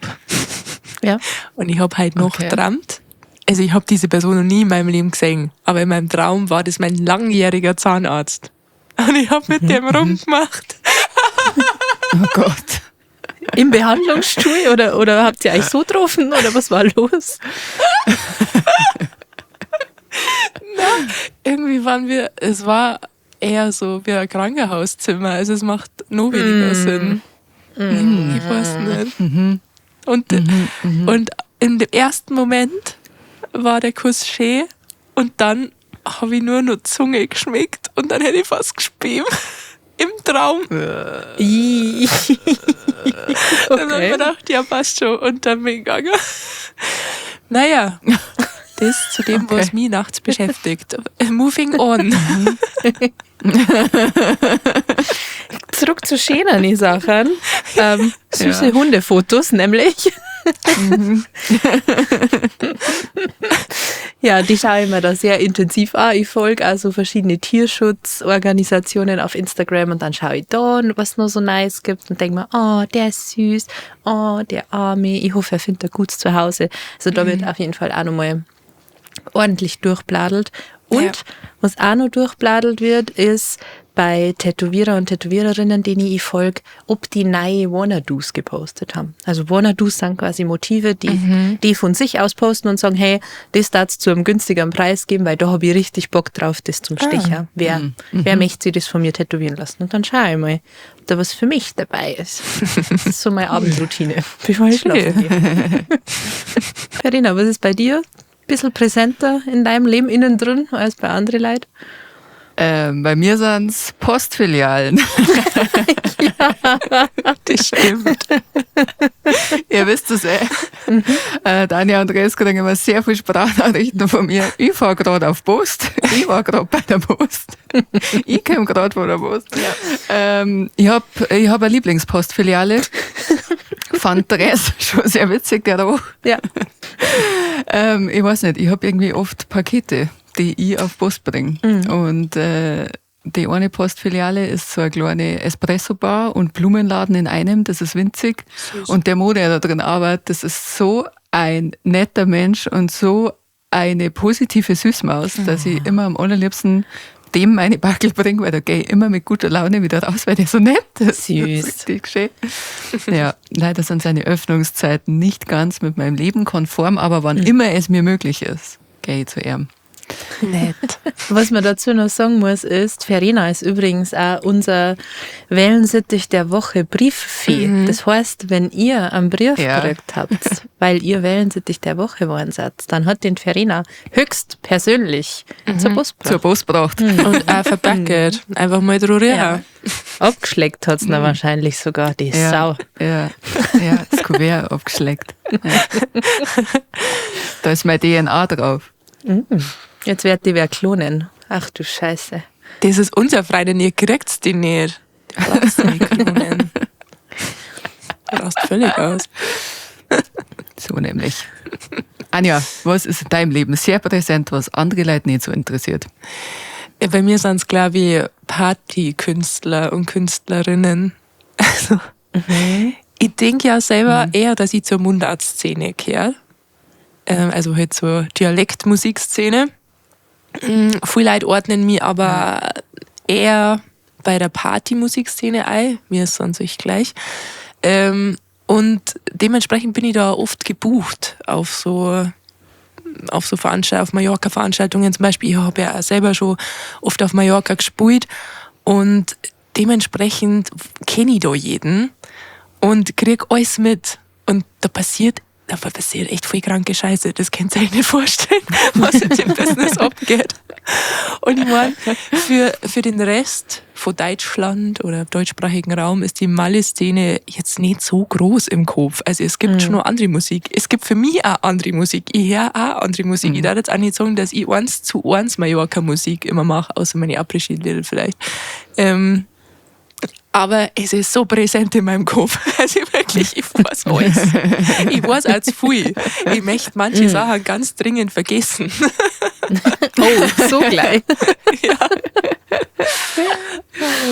Ja. Und ich habe heute noch geträumt. Also ich habe diese Person noch nie in meinem Leben gesehen, aber in meinem Traum war das mein langjähriger Zahnarzt. Und ich habe mit dem rumgemacht. Oh Gott. Im Behandlungsstuhl oder habt ihr euch so getroffen oder was war los? Nein, irgendwie waren wir, es war eher so wie ein Krankenhauszimmer, also es macht noch weniger Sinn. Ich weiß nicht. Und in dem ersten Moment war der Kuss schön und dann habe ich nur noch Zunge geschmeckt und dann hätte ich fast gespielt. Im Traum. Okay. Dann habe ich mir gedacht, ja, passt schon. Und dann bin ich gegangen. Naja, das zu dem, was mich nachts beschäftigt. Moving on. Zurück zu schöneren Sachen. Süße Hundefotos nämlich. Ja, die schaue ich mir da sehr intensiv an. Ich folge also verschiedene Tierschutzorganisationen auf Instagram und dann schaue ich da, was noch so nice gibt und denke mir, oh, der ist süß, oh, der Arme, ich hoffe, er findet ein gutes Zuhause. Also da wird auf jeden Fall auch nochmal ordentlich durchbladelt. Und was auch noch durchbladelt wird, ist bei Tätowierer und Tätowiererinnen, denen ich folge, ob die neue Wanna-Dos gepostet haben. Also Wanna-Dos sind quasi Motive, die von sich aus posten und sagen, hey, das darf es zu einem günstigeren Preis geben, weil da habe ich richtig Bock drauf, das zum Stecher. Wer möchte sich das von mir tätowieren lassen? Und dann schaue ich mal, ob da was für mich dabei ist. Das ist so meine Abendroutine, bevor ich schlafen gehe. Verena, was ist bei dir? Ein bisschen präsenter in deinem Leben innen drin als bei anderen Leuten? Bei mir sind es Postfilialen. Ja, das stimmt. Ihr wisst es eh. Tanja und Andreas kriegen immer sehr viel Sprachnachrichten von mir. Ich fahre gerade auf Post. Ich war gerade bei der Post. Ich komme gerade von der Post. Ja. Ich hab eine Lieblingspostfiliale. Fand Dress schon sehr witzig, der da. Ja. Ich weiß nicht, ich habe irgendwie oft Pakete, die ich auf Post bringe. Und die eine Postfiliale ist so eine kleine Espresso-Bar und Blumenladen in einem, das ist winzig. Süß. Und der Mo, der da drin arbeitet, das ist so ein netter Mensch und so eine positive Süßmaus, dass ich immer am allerliebsten dem meine Backel bringe, weil da gehe ich immer mit guter Laune wieder raus, weil der so nett ist. Süß. Das ist richtig schön. Ja, leider sind seine Öffnungszeiten nicht ganz mit meinem Leben konform, aber wann immer es mir möglich ist, gehe ich zu ihm. Nett. Was man dazu noch sagen muss, ist, Verena ist übrigens auch unser Wellensittich der Woche Brieffee. Das heißt, wenn ihr einen Brief gekriegt habt, weil ihr Wellensittich der Woche geworden seid, dann hat den Verena höchst persönlich zur Post gebracht. Zur Post gebracht. Und auch verpacket. Einfach mal drüber. Ja. Abgeschleckt hat's noch wahrscheinlich sogar, die Sau. Ja, das Kuvert abgeschleckt. Ja. Da ist mein DNA drauf. Jetzt wird die wer klonen. Ach du Scheiße. Das ist unser Freundin, ihr kriegt's die nicht. Du brauchst nicht klonen. Du rast völlig aus. So nämlich. Anja, was ist in deinem Leben sehr präsent, was andere Leute nicht so interessiert? Ja, bei mir sind's, glaub ich, Partykünstler und Künstlerinnen. Also, ich denk ja selber eher, dass ich zur Mundartszene gehöre. Also halt zur Dialektmusikszene. Viele Leute ordnen mich aber eher bei der Partymusikszene ein. Mir ist sonst echt gleich. Und dementsprechend bin ich da oft gebucht auf so Veranstaltungen, auf Mallorca-Veranstaltungen zum Beispiel. Ich habe ja auch selber schon oft auf Mallorca gespielt und dementsprechend kenne ich da jeden und krieg alles mit. Und da passiert echt viel kranke Scheiße. Das könnt ihr euch nicht vorstellen, was in dem Business abgeht. Und ich meine, für den Rest von Deutschland oder deutschsprachigen Raum ist die Malle-Szene jetzt nicht so groß im Kopf. Also es gibt schon noch andere Musik. Es gibt für mich auch andere Musik. Ich höre auch andere Musik. Ich darf jetzt auch nicht sagen, dass ich 1:1 Mallorca-Musik immer mache, außer meine Après-Ski-Lieder vielleicht. Aber es ist so präsent in meinem Kopf. Also wirklich, ich weiß alles. Ich weiß auch zu viel. Ich möchte manche Sachen ganz dringend vergessen. Oh, so gleich. Ja.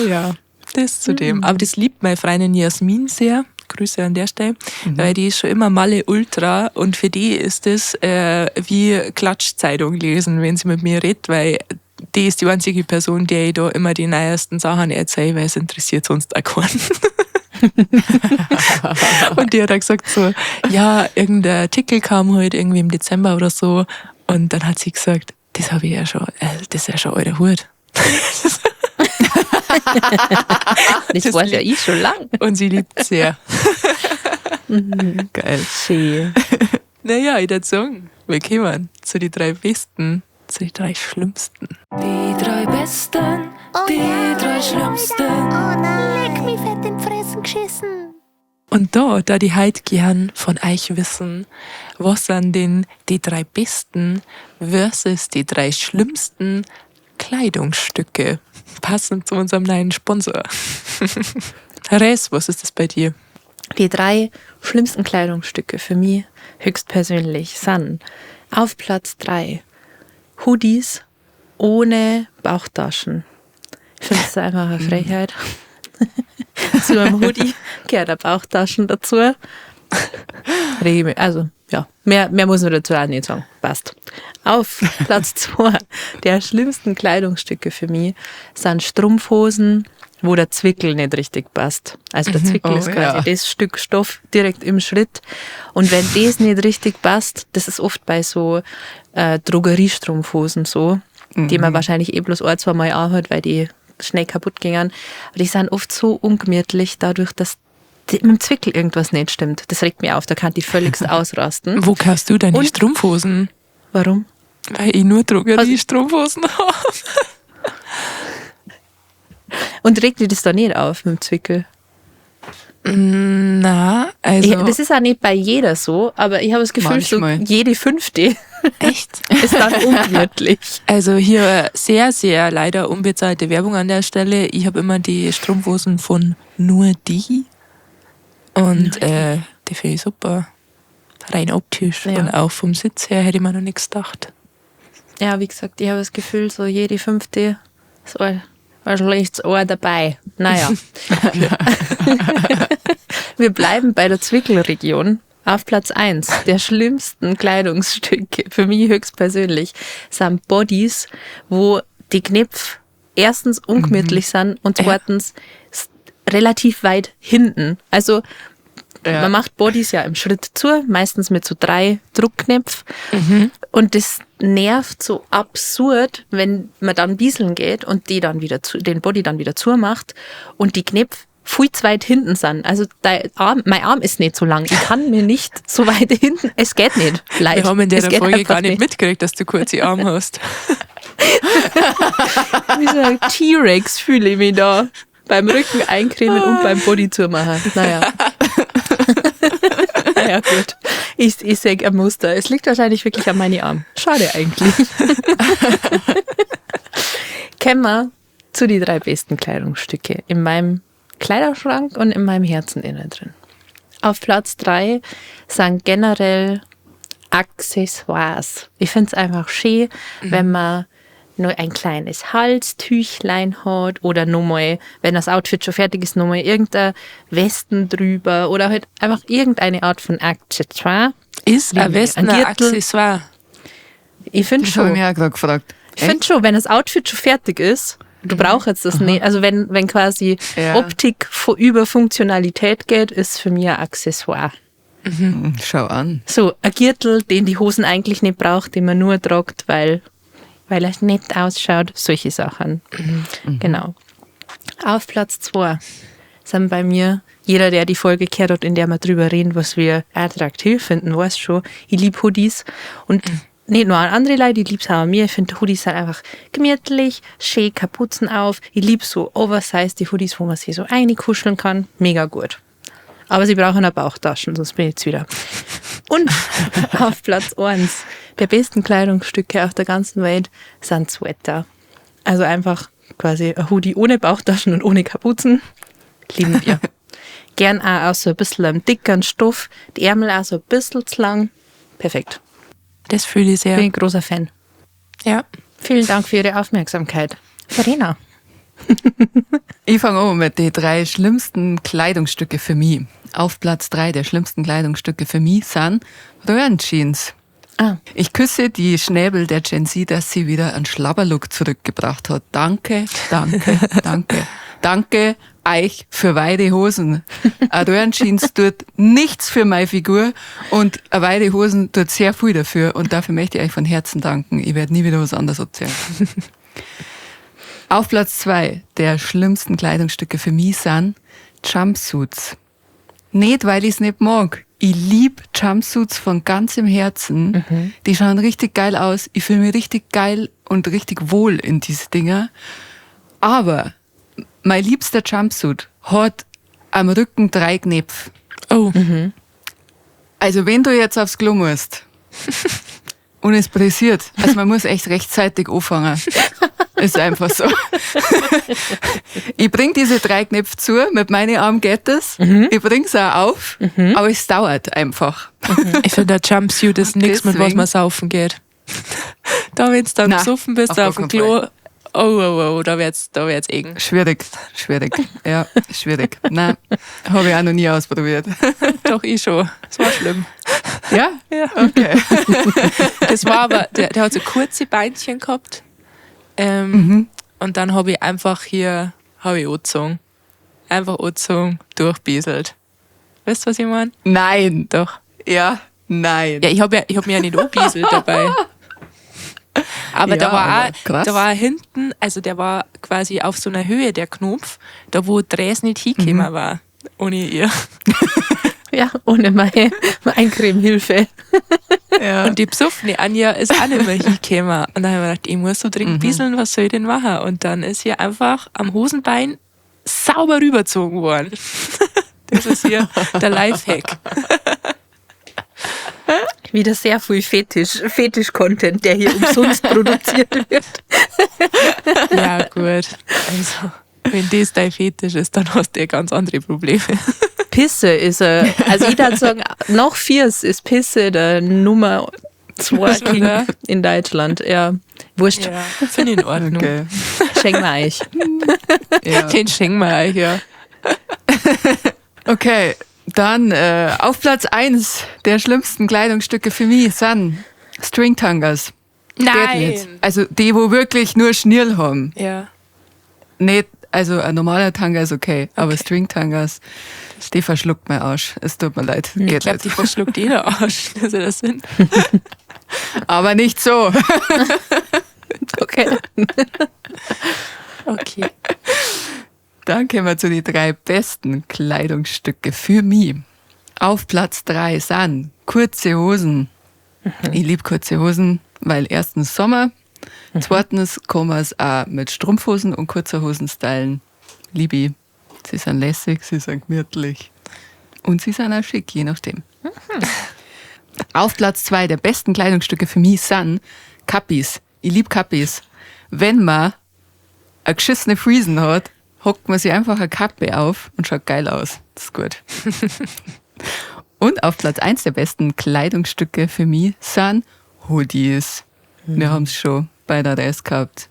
Ja, das zu dem. Aber das liebt meine Freundin Jasmin sehr. Grüße an der Stelle. Weil die ist schon immer Malle Ultra und für die ist das wie Klatschzeitung lesen, wenn sie mit mir redet, weil die ist die einzige Person, der ich da immer die neuesten Sachen erzähle, weil es interessiert sonst auch keinen. Und die hat dann gesagt so, ja, irgendein Artikel kam heute irgendwie im Dezember oder so. Und dann hat sie gesagt, das habe ich ja schon, das ist ja schon alter Hut. Das weiß ja ich schon lang. Und sie liebt sehr. Geil. Schön. Naja, ich würde sagen, wir kommen zu den 3 besten, zu den 3 schlimmsten. Die 3 besten, die 3 schlimmsten. Oh nein, leck mich fett in Fressen geschissen. Und da die heute gern von euch wissen, was sind denn die 3 besten versus die 3 schlimmsten Kleidungsstücke? Passend zu unserem neuen Sponsor. Therese, was ist das bei dir? Die 3 schlimmsten Kleidungsstücke für mich höchstpersönlich sind auf Platz 3 Hoodies ohne Bauchtaschen. Ich finde es einfach eine Frechheit. Zu einem Hoodie gehört eine Bauchtaschen dazu. Also, ja, mehr muss man dazu auch nicht sagen. Passt. Auf Platz 2 der schlimmsten Kleidungsstücke für mich sind Strumpfhosen, wo der Zwickel nicht richtig passt. Also der Zwickel ist quasi das Stück Stoff direkt im Schritt. Und wenn das nicht richtig passt, das ist oft bei so Drogeriestrumpfhosen so, die man wahrscheinlich eh bloß ein, zwei Mal anhat, weil die schnell kaputt gingen. Aber die sind oft so ungemütlich dadurch, dass mit dem Zwickel irgendwas nicht stimmt. Das regt mich auf, da kann ich völligst ausrasten. Wo kaufst du deine Strumpfhosen? Warum? Weil ich nur Drogeriestrumpfhosen habe. Und regt dir das da nicht auf mit dem Zwickel? Na, also... Das ist auch nicht bei jeder so, aber ich habe das Gefühl, so jede 5. Echt? Ist dann ungemütlich. Also hier sehr, sehr leider unbezahlte Werbung an der Stelle. Ich habe immer die Strumpfhosen von Nur Die. Und die finde ich super. Rein optisch. Ja. Und auch vom Sitz her hätte ich mir noch nichts gedacht. Ja, wie gesagt, ich habe das Gefühl, so jede 5. ist ein schlechtes Ohr dabei. Naja. Wir bleiben bei der Zwickelregion. Auf Platz 1 der schlimmsten Kleidungsstücke, für mich höchstpersönlich, sind Bodies, wo die Knöpfe erstens ungemütlich sind und zweitens relativ weit hinten. Also man macht Bodies ja im Schritt zu, meistens mit so 3 Druckknöpfen. Und das nervt so absurd, wenn man dann bieseln geht und die dann wieder zu, den Body dann wieder zumacht und die Knöpfe viel zu weit hinten sind. Also dein Arm, mein Arm ist nicht so lang. Ich kann mir nicht so weit hinten. Es geht nicht. Leid. Wir haben in der Folge gar nicht mitgekriegt, dass du kurze Arme hast. Wie so ein T-Rex fühle ich mich da. Beim Rücken eincremen und beim Body zumachen. Naja. Naja, gut. Ich sehe ein Muster. Es liegt wahrscheinlich wirklich an meinen Armen. Schade eigentlich. Kommen wir zu die 3 besten Kleidungsstücke in meinem Kleiderschrank und in meinem Herzen innen drin. Auf Platz 3 sind generell Accessoires. Ich finde es einfach schön, wenn man nur ein kleines Halstüchlein hat oder nochmal, wenn das Outfit schon fertig ist, nochmal irgendein Westen drüber oder halt einfach irgendeine Art von Accessoire. Ist ein Westen ein Accessoire? Ich finde schon. Das habe ich mich auch gerade gefragt. Ich finde schon, wenn das Outfit schon fertig ist, Du brauchst jetzt das nicht. Also wenn quasi Ja. Optik über Funktionalität geht, ist für mich ein Accessoire. Schau an. So, ein Gürtel, den die Hosen eigentlich nicht braucht, den man nur tragt, weil er nett ausschaut. Solche Sachen. Genau. Auf Platz 2 sind bei mir, jeder, der die Folge gehört hat, in der wir drüber reden, was wir attraktiv finden, weiß schon, ich lieb Hoodies. Und nicht nur an andere Leute, ich lieb's auch an mir. Ich finde, Hoodies sind einfach gemütlich, schön, Kapuzen auf. Ich lieb so oversized die Hoodies, wo man sich so reinkuscheln kann. Mega gut. Aber sie brauchen auch Bauchtaschen, sonst bin ich jetzt wieder. Und auf Platz 1 der besten Kleidungsstücke auf der ganzen Welt sind Sweater. Also einfach quasi ein Hoodie ohne Bauchtaschen und ohne Kapuzen. Lieben wir. Gern auch aus so ein bisschen einem dickeren Stoff, die Ärmel auch so ein bisschen zu lang. Perfekt. Das fühle ich sehr. Bin ich großer Fan. Ja. Vielen Dank für Ihre Aufmerksamkeit. Verena. Ich fange an mit den 3 schlimmsten Kleidungsstücke für mich. Auf Platz 3 der schlimmsten Kleidungsstücke für mich sind Röhrenjeans. Ich küsse die Schnäbel der Gen Z, dass sie wieder einen Schlabberlook zurückgebracht hat. Danke, danke, danke. Danke euch für weite Hosen. Ein Röhrenjeans tut nichts für meine Figur und eine weite Hosen tut sehr viel dafür und dafür möchte ich euch von Herzen danken. Ich werde nie wieder was anderes erzählen. Auf Platz 2 der schlimmsten Kleidungsstücke für mich sind Jumpsuits. Nicht, weil ich's nicht mag. Ich lieb Jumpsuits von ganzem Herzen. Die schauen richtig geil aus. Ich fühle mich richtig geil und richtig wohl in diese Dinger. Aber mein liebster Jumpsuit hat am Rücken 3 Knöpfe. Oh. Also wenn du jetzt aufs Klo musst und es pressiert, also man muss echt rechtzeitig anfangen. Ist einfach so. Ich bring diese 3 Knöpfe zu, mit meinen Armen geht das. Ich bring's auch auf, aber es dauert einfach. Ich finde, der Jumpsuit ist nix, mit was Deswegen. man saufen geht. Da, wenn's dann Nein, besoffen bist, auf auf dem gar keinen Klo, Fall. oh, oh, oh, da wird's eng. Schwierig, schwierig. Ja, schwierig. Nein, hab ich auch noch nie ausprobiert. Doch, ich schon. Das war schlimm. Ja? Ja. Okay. Das war aber, der hat so kurze Beinchen gehabt. Und dann hab ich einfach hier, hab ich angezogen. Einfach angezogen, durchbieselt. Weißt du, was ich mein? Nein. Doch. Ja, nein. Ja, ich hab mir ja nicht angebieselt dabei. Aber Ja, da war aber auch, krass. da war hinten, also der war quasi auf so einer Höhe, der Knopf, da wo Dres nicht hingekommen war. Ohne ihr. Ja, ohne meine Eincremehilfe. Ja. Und die besoffene Anja ist auch nicht mehr hingekommen. Und dann haben wir gedacht, ich muss so dringend bieseln, was soll ich denn machen? Und dann ist hier einfach am Hosenbein sauber rübergezogen worden. Das ist hier der Lifehack. Wieder sehr viel Fetisch-Content, der hier umsonst produziert wird. Ja, gut. Also, wenn das dein Fetisch ist, dann hast du ja ganz andere Probleme. Pisse ist er. Also ich würde sagen, noch Viers ist Pisse der Nummer 2 King Oder? in Deutschland. Ja, wurscht. Ja, finde ich in Ordnung. Okay. Schenken wir euch. Ja. Den schenken wir euch, ja. Okay, dann auf Platz 1 der schlimmsten Kleidungsstücke für mich sind Stringtangas. Geht nicht. Also die, wo wirklich nur Schnürl haben. Ja. Nicht, also ein normaler Tanga ist okay, aber Stringtangas, die verschluckt mein Arsch. Es tut mir leid. Ich Geht glaube, nicht. die verschluckt jeder Arsch. Das ist ja der Sinn. Aber nicht so. Okay. Okay. Dann kommen wir zu den 3 besten Kleidungsstücke für mich. Auf Platz 3 sind kurze Hosen. Ich lieb kurze Hosen, weil erstens Sommer, zweitens kann man es auch mit Strumpfhosen und kurzer Hosen stylen. Lieb ich. Sie sind lässig, sie sind gemütlich. Und sie sind auch schick, je nachdem. Auf Platz 2 der besten Kleidungsstücke für mich sind Kappis. Ich lieb Kappis. Wenn man eine geschissene Friesen hat, hockt man sich einfach eine Kappe auf und schaut geil aus. Das ist gut. Und auf Platz 1 der besten Kleidungsstücke für mich sind Hoodies. Wir haben's schon bei der Reise gehabt.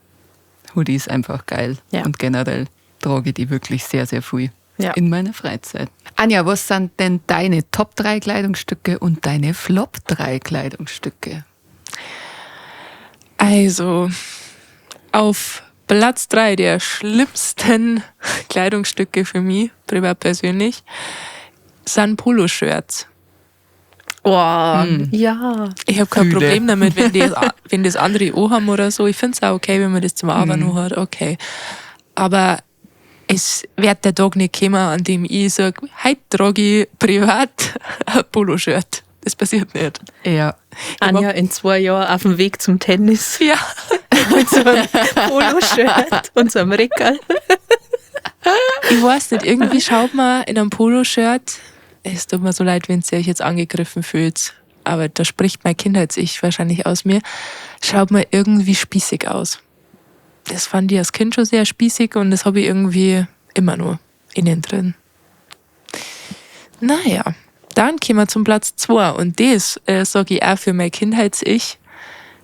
Hoodies einfach geil. Ja. Und generell trage ich die wirklich sehr, sehr viel. Ja. In meiner Freizeit. Anja, was sind denn deine Top 3 Kleidungsstücke und deine Flop 3 Kleidungsstücke? Also, auf Platz 3 der schlimmsten Kleidungsstücke für mich, privat persönlich, sind Poloshirts. Oh, ja. Ich habe kein Fühle. Problem damit, wenn das andere auch haben oder so. Ich finde es auch okay, wenn man das zum Arbeiten auch hat, okay. Aber es wird der Tag nicht kommen, an dem ich sage, heute trage ich privat ein Poloshirt. Das passiert nicht. Ja. Anja in 2 Jahren auf dem Weg zum Tennis. Ja. Mit so einem Poloshirt und so einem Rickerl. Ich weiß nicht, irgendwie schaut man in einem Poloshirt, es tut mir so leid, wenn ihr euch jetzt angegriffen fühlt, aber da spricht mein Kindheits-Ich wahrscheinlich aus mir, schaut man irgendwie spießig aus. Das fand ich als Kind schon sehr spießig und das habe ich irgendwie immer nur innen drin. Naja, dann kommen wir zum Platz 2 und das sage ich auch für mein Kindheits-Ich.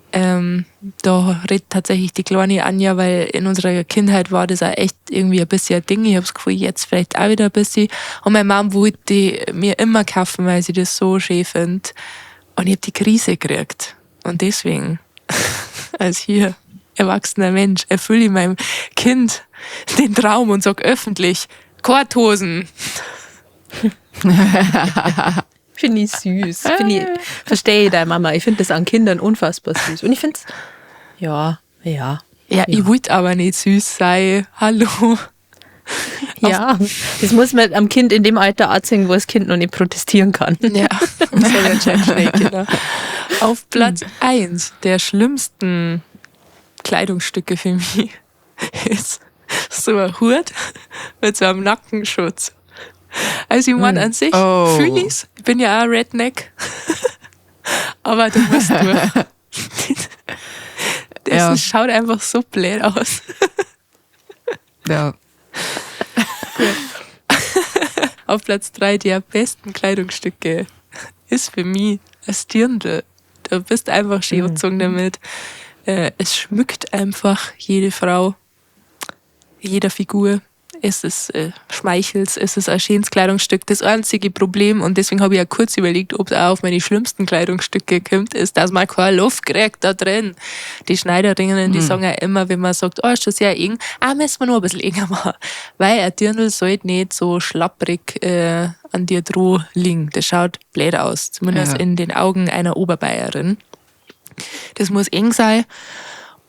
Da redet tatsächlich die kleine Anja, weil in unserer Kindheit war das auch echt irgendwie ein bisschen ein Ding. Ich hab's Gefühl, jetzt vielleicht auch wieder ein bisschen. Und meine Mom wollte die mir immer kaufen, weil sie das so schön findet. Und ich hab die Krise gekriegt. Und deswegen, als hier erwachsener Mensch, erfülle ich meinem Kind den Traum und sag öffentlich, Korthosen. Finde ich süß. Verstehe ich deine Mama. Ich finde das an Kindern unfassbar süß. Und ich finde es, ja, ja. Ja, ich wollte aber nicht süß sein. Hallo. Ja, das muss man am Kind in dem Alter anziehen, wo das Kind noch nicht protestieren kann. Ja, das soll anscheinend schnell, genau. Auf Platz 1 der schlimmsten Kleidungsstücke für mich ist so ein Hut mit so einem Nackenschutz. Also ich meine, an sich fühle ich's. Ich bin ja auch Redneck. Aber du musst durch. Das schaut einfach so blöd aus. Ja. Gut. Auf Platz 3 der besten Kleidungsstücke ist für mich ein Dirndl. Du bist einfach schön angezogen damit. Es schmückt einfach jede Frau, jeder Figur. Es ist schmeichelt, es ist ein schönes Kleidungsstück. Das einzige Problem, und deswegen habe ich ja kurz überlegt, ob es auch auf meine schlimmsten Kleidungsstücke kommt, ist, dass man keine Luft kriegt da drin. Die Schneiderinnen, die sagen ja immer, wenn man sagt, oh, ist schon sehr eng, müssen wir nur ein bisschen enger machen. Weil ein Dirndl sollte nicht so schlapprig an dir droh liegen. Das schaut blöd aus, zumindest in den Augen einer Oberbayerin. Das muss eng sein.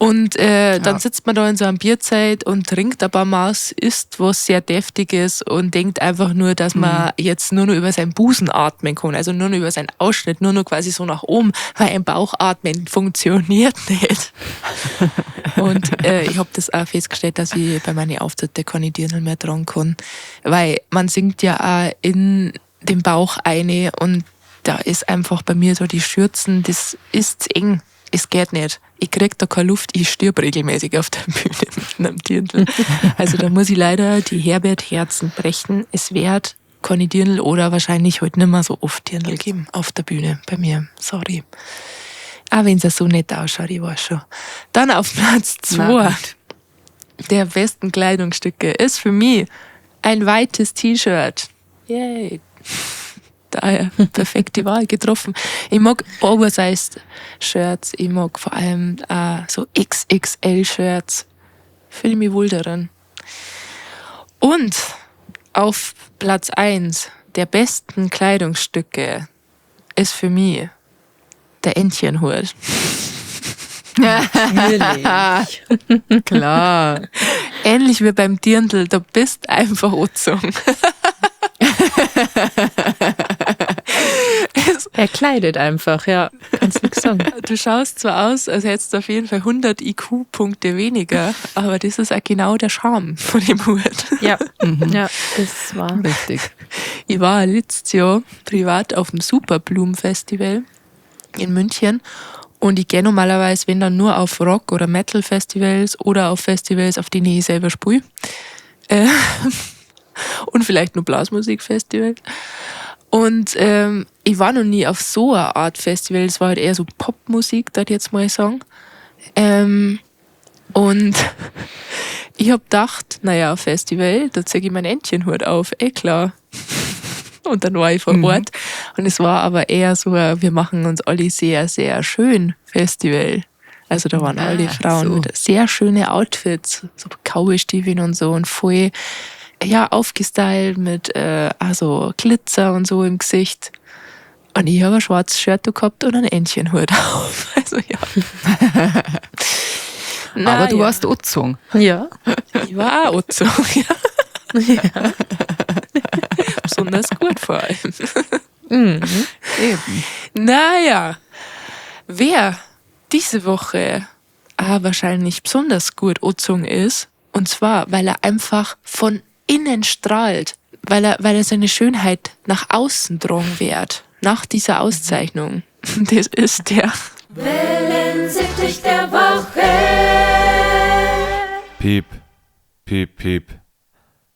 Und dann sitzt man da in so einem Bierzelt und trinkt ein paar Maß, isst was sehr Deftiges und denkt einfach nur, dass man jetzt nur noch über seinen Busen atmen kann, also nur noch über seinen Ausschnitt, nur noch quasi so nach oben, weil ein Bauchatmen funktioniert nicht. Und ich hab das auch festgestellt, dass ich bei meinen Auftritten keine Dirndl mehr tragen kann, weil man singt ja auch in den Bauch eine und da ist einfach bei mir so die Schürzen, das ist eng. Es geht nicht. Ich krieg da keine Luft, ich stirb regelmäßig auf der Bühne mit einem Dirndl. Also da muss ich leider die Herbert Herzen brechen. Es wird keine Dirndl oder wahrscheinlich heute nimmer so oft Dirndl geben auf der Bühne bei mir. Sorry. Auch wenn's ja so nett ausschaut, ich weiß schon. Dann auf Platz 2 Na gut. der besten Kleidungsstücke ist für mich ein weites T-Shirt. Yay. Daher perfekte Wahl getroffen. Ich mag Oversized Shirts, ich mag vor allem so XXL Shirts. Fühle mich wohl darin. Und auf Platz 1 der besten Kleidungsstücke ist für mich der Entchenhut. Natürlich. Klar. Ähnlich wie beim Dirndl, da bist einfach angezogen. Er kleidet einfach, ja. Kannst nix sagen. Du schaust zwar aus, als hättest du auf jeden Fall 100 I Q-Punkte weniger, aber das ist auch genau der Charme von dem Hut. Ja, ja, das war richtig. Ich war letztes Jahr privat auf dem Superblumen-Festival in München und ich gehe normalerweise, wenn dann nur auf Rock- oder Metal-Festivals oder auf Festivals, auf denen ich selber spiele. Und vielleicht nur Blasmusikfestival. Und ich war noch nie auf so einer Art Festival. Es war halt eher so Popmusik, darf ich jetzt mal sagen. Und ich hab gedacht, naja, Festival, da zeig ich mein Entchenhut auf, eh klar. Und dann war ich vor Ort. Und es war aber eher so ein, wir machen uns alle sehr, sehr schön Festival. Also da waren alle Ah, Frauen so. mit sehr schöne Outfits, so Cowboystiefeln und so und voll ja, aufgestylt mit also Glitzer und so im Gesicht. Und ich habe ein schwarzes Shirt gehabt und ein Entchenhut auf. Also ja. Na Aber du ja. warst angezogen. Ja. Ich war auch angezogen, ja. Ja. Besonders gut vor allem. Eben. Naja, wer diese Woche auch wahrscheinlich besonders gut angezogen ist, und zwar, weil er einfach von innen strahlt, weil er seine Schönheit nach außen tragen wird, nach dieser Auszeichnung. Das ist der Wellensittich der Woche. Piep, piep, piep.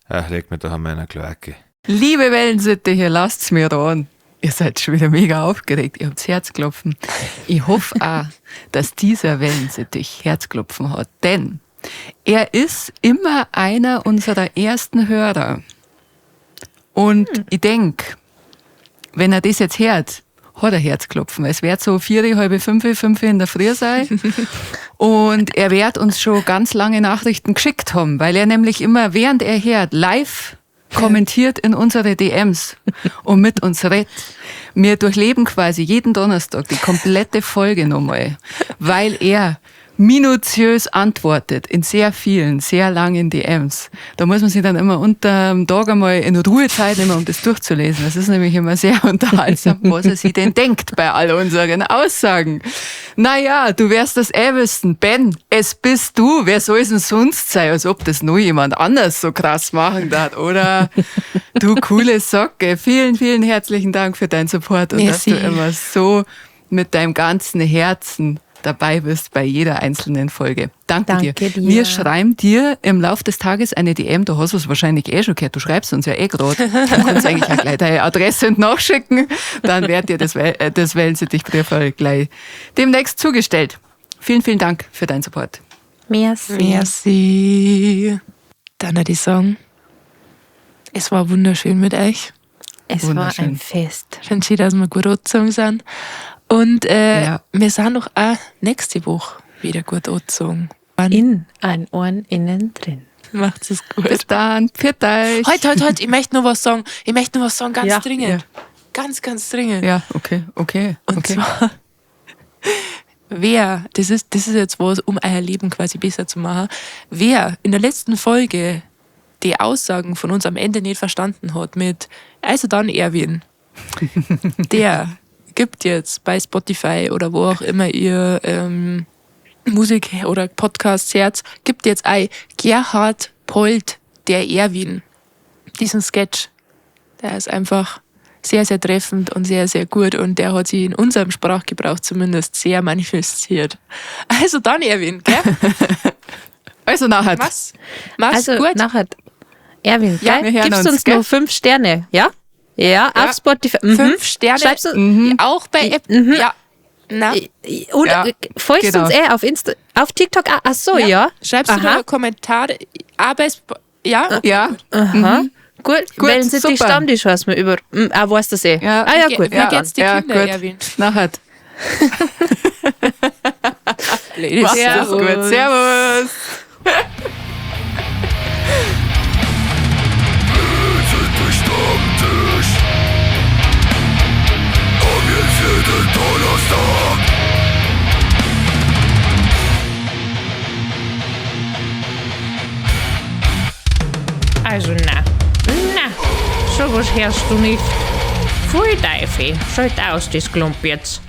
Ach, leg mir doch an meiner Kloake. Liebe Wellensittiche, lasst's mir ran. Ihr seid schon wieder mega aufgeregt. Ihr habt Herzklopfen. Ich hoffe auch, dass dieser Wellensittich Herzklopfen hat, denn er ist immer einer unserer ersten Hörer. Und ich denk, wenn er das jetzt hört, hat er Herzklopfen. Es wird so 4, 4:30, 5 in der Früh sein. Und er wird uns schon ganz lange Nachrichten geschickt haben, weil er nämlich immer, während er hört, live kommentiert in unsere DMs und mit uns redet. Wir durchleben quasi jeden Donnerstag die komplette Folge nochmal, weil er minutiös antwortet in sehr vielen, sehr langen DMs. Da muss man sich dann immer unterm Tag einmal in Ruhe Zeit nehmen, um das durchzulesen. Das ist nämlich immer sehr unterhaltsam, was er sich denn denkt bei all unseren Aussagen. Naja, du wirst das eh wissen. Ben, es bist du. Wer soll es denn sonst sein, als ob das nur jemand anders so krass machen darf, oder? Du coole Socke. Vielen, vielen herzlichen Dank für deinen Support und dass Merci. du immer so mit deinem ganzen Herzen dabei bist bei jeder einzelnen Folge. Danke, Danke dir. dir. Wir schreiben dir im Lauf des Tages eine DM, du hast es wahrscheinlich eh schon gehört, du schreibst uns ja eh gerade. Du kannst eigentlich auch gleich deine Adresse und nachschicken, dann wird dir das, das Wellensittich-Briefel gleich demnächst zugestellt. Vielen, vielen Dank für deinen Support. Merci. Merci. Dann würde ich sagen, es war wunderschön mit euch. Es war Wunderschön. ein Fest. Schön, dass wir gut angezogen sind. Und Ja. wir sind doch auch nächste Woche wieder gut angezogen. In ein Ohren innen drin. Macht's es gut. Bis dann. Pfiat euch. Halt, halt, halt, ich möchte noch was sagen. Ich möchte noch was sagen, ganz Ja. dringend. Ja. Ganz, ganz dringend. Ja, okay, okay. Und okay. zwar, wer, das ist jetzt was, um euer Leben quasi besser zu machen, wer in der letzten Folge die Aussagen von uns am Ende nicht verstanden hat mit, also dann Erwin, der gibt jetzt bei Spotify oder wo auch immer ihr Musik oder Podcasts hört, gibt jetzt ein Gerhard Polt, der Erwin, diesen Sketch. Der ist einfach sehr, sehr treffend und sehr, sehr gut und der hat sich in unserem Sprachgebrauch zumindest sehr manifestiert. Also dann, Erwin, gell? Also nachher. Mach's, mach's Also gut. nachher, Erwin, Ja, gell? wir hören Gibst uns, uns gell? nur 5 Sterne, ja? Ja, auf Spotify. Mhm. 5 Sterne. Schreibst du, Auch bei App. Ja. Na, Oder Ja, folgst genau. uns auf Insta, auf TikTok? Ah, ach so, ja. Schreibst du Aha. da Kommentare? Aber es, ja. Ja, Aha. Gut, Gut, Wählen Sie die super. Stammtisch, hast mir über. Ah, weißt das eh. Ja. Ah, ja, Wie gut. wie geht's die ja, Kinder, gut. Erwin? Nachher. Ladies. Macht's es gut. Servus. Also na, na, sowas hörst du nicht. Pfui Teufel, schalt aus das Klump jetzt.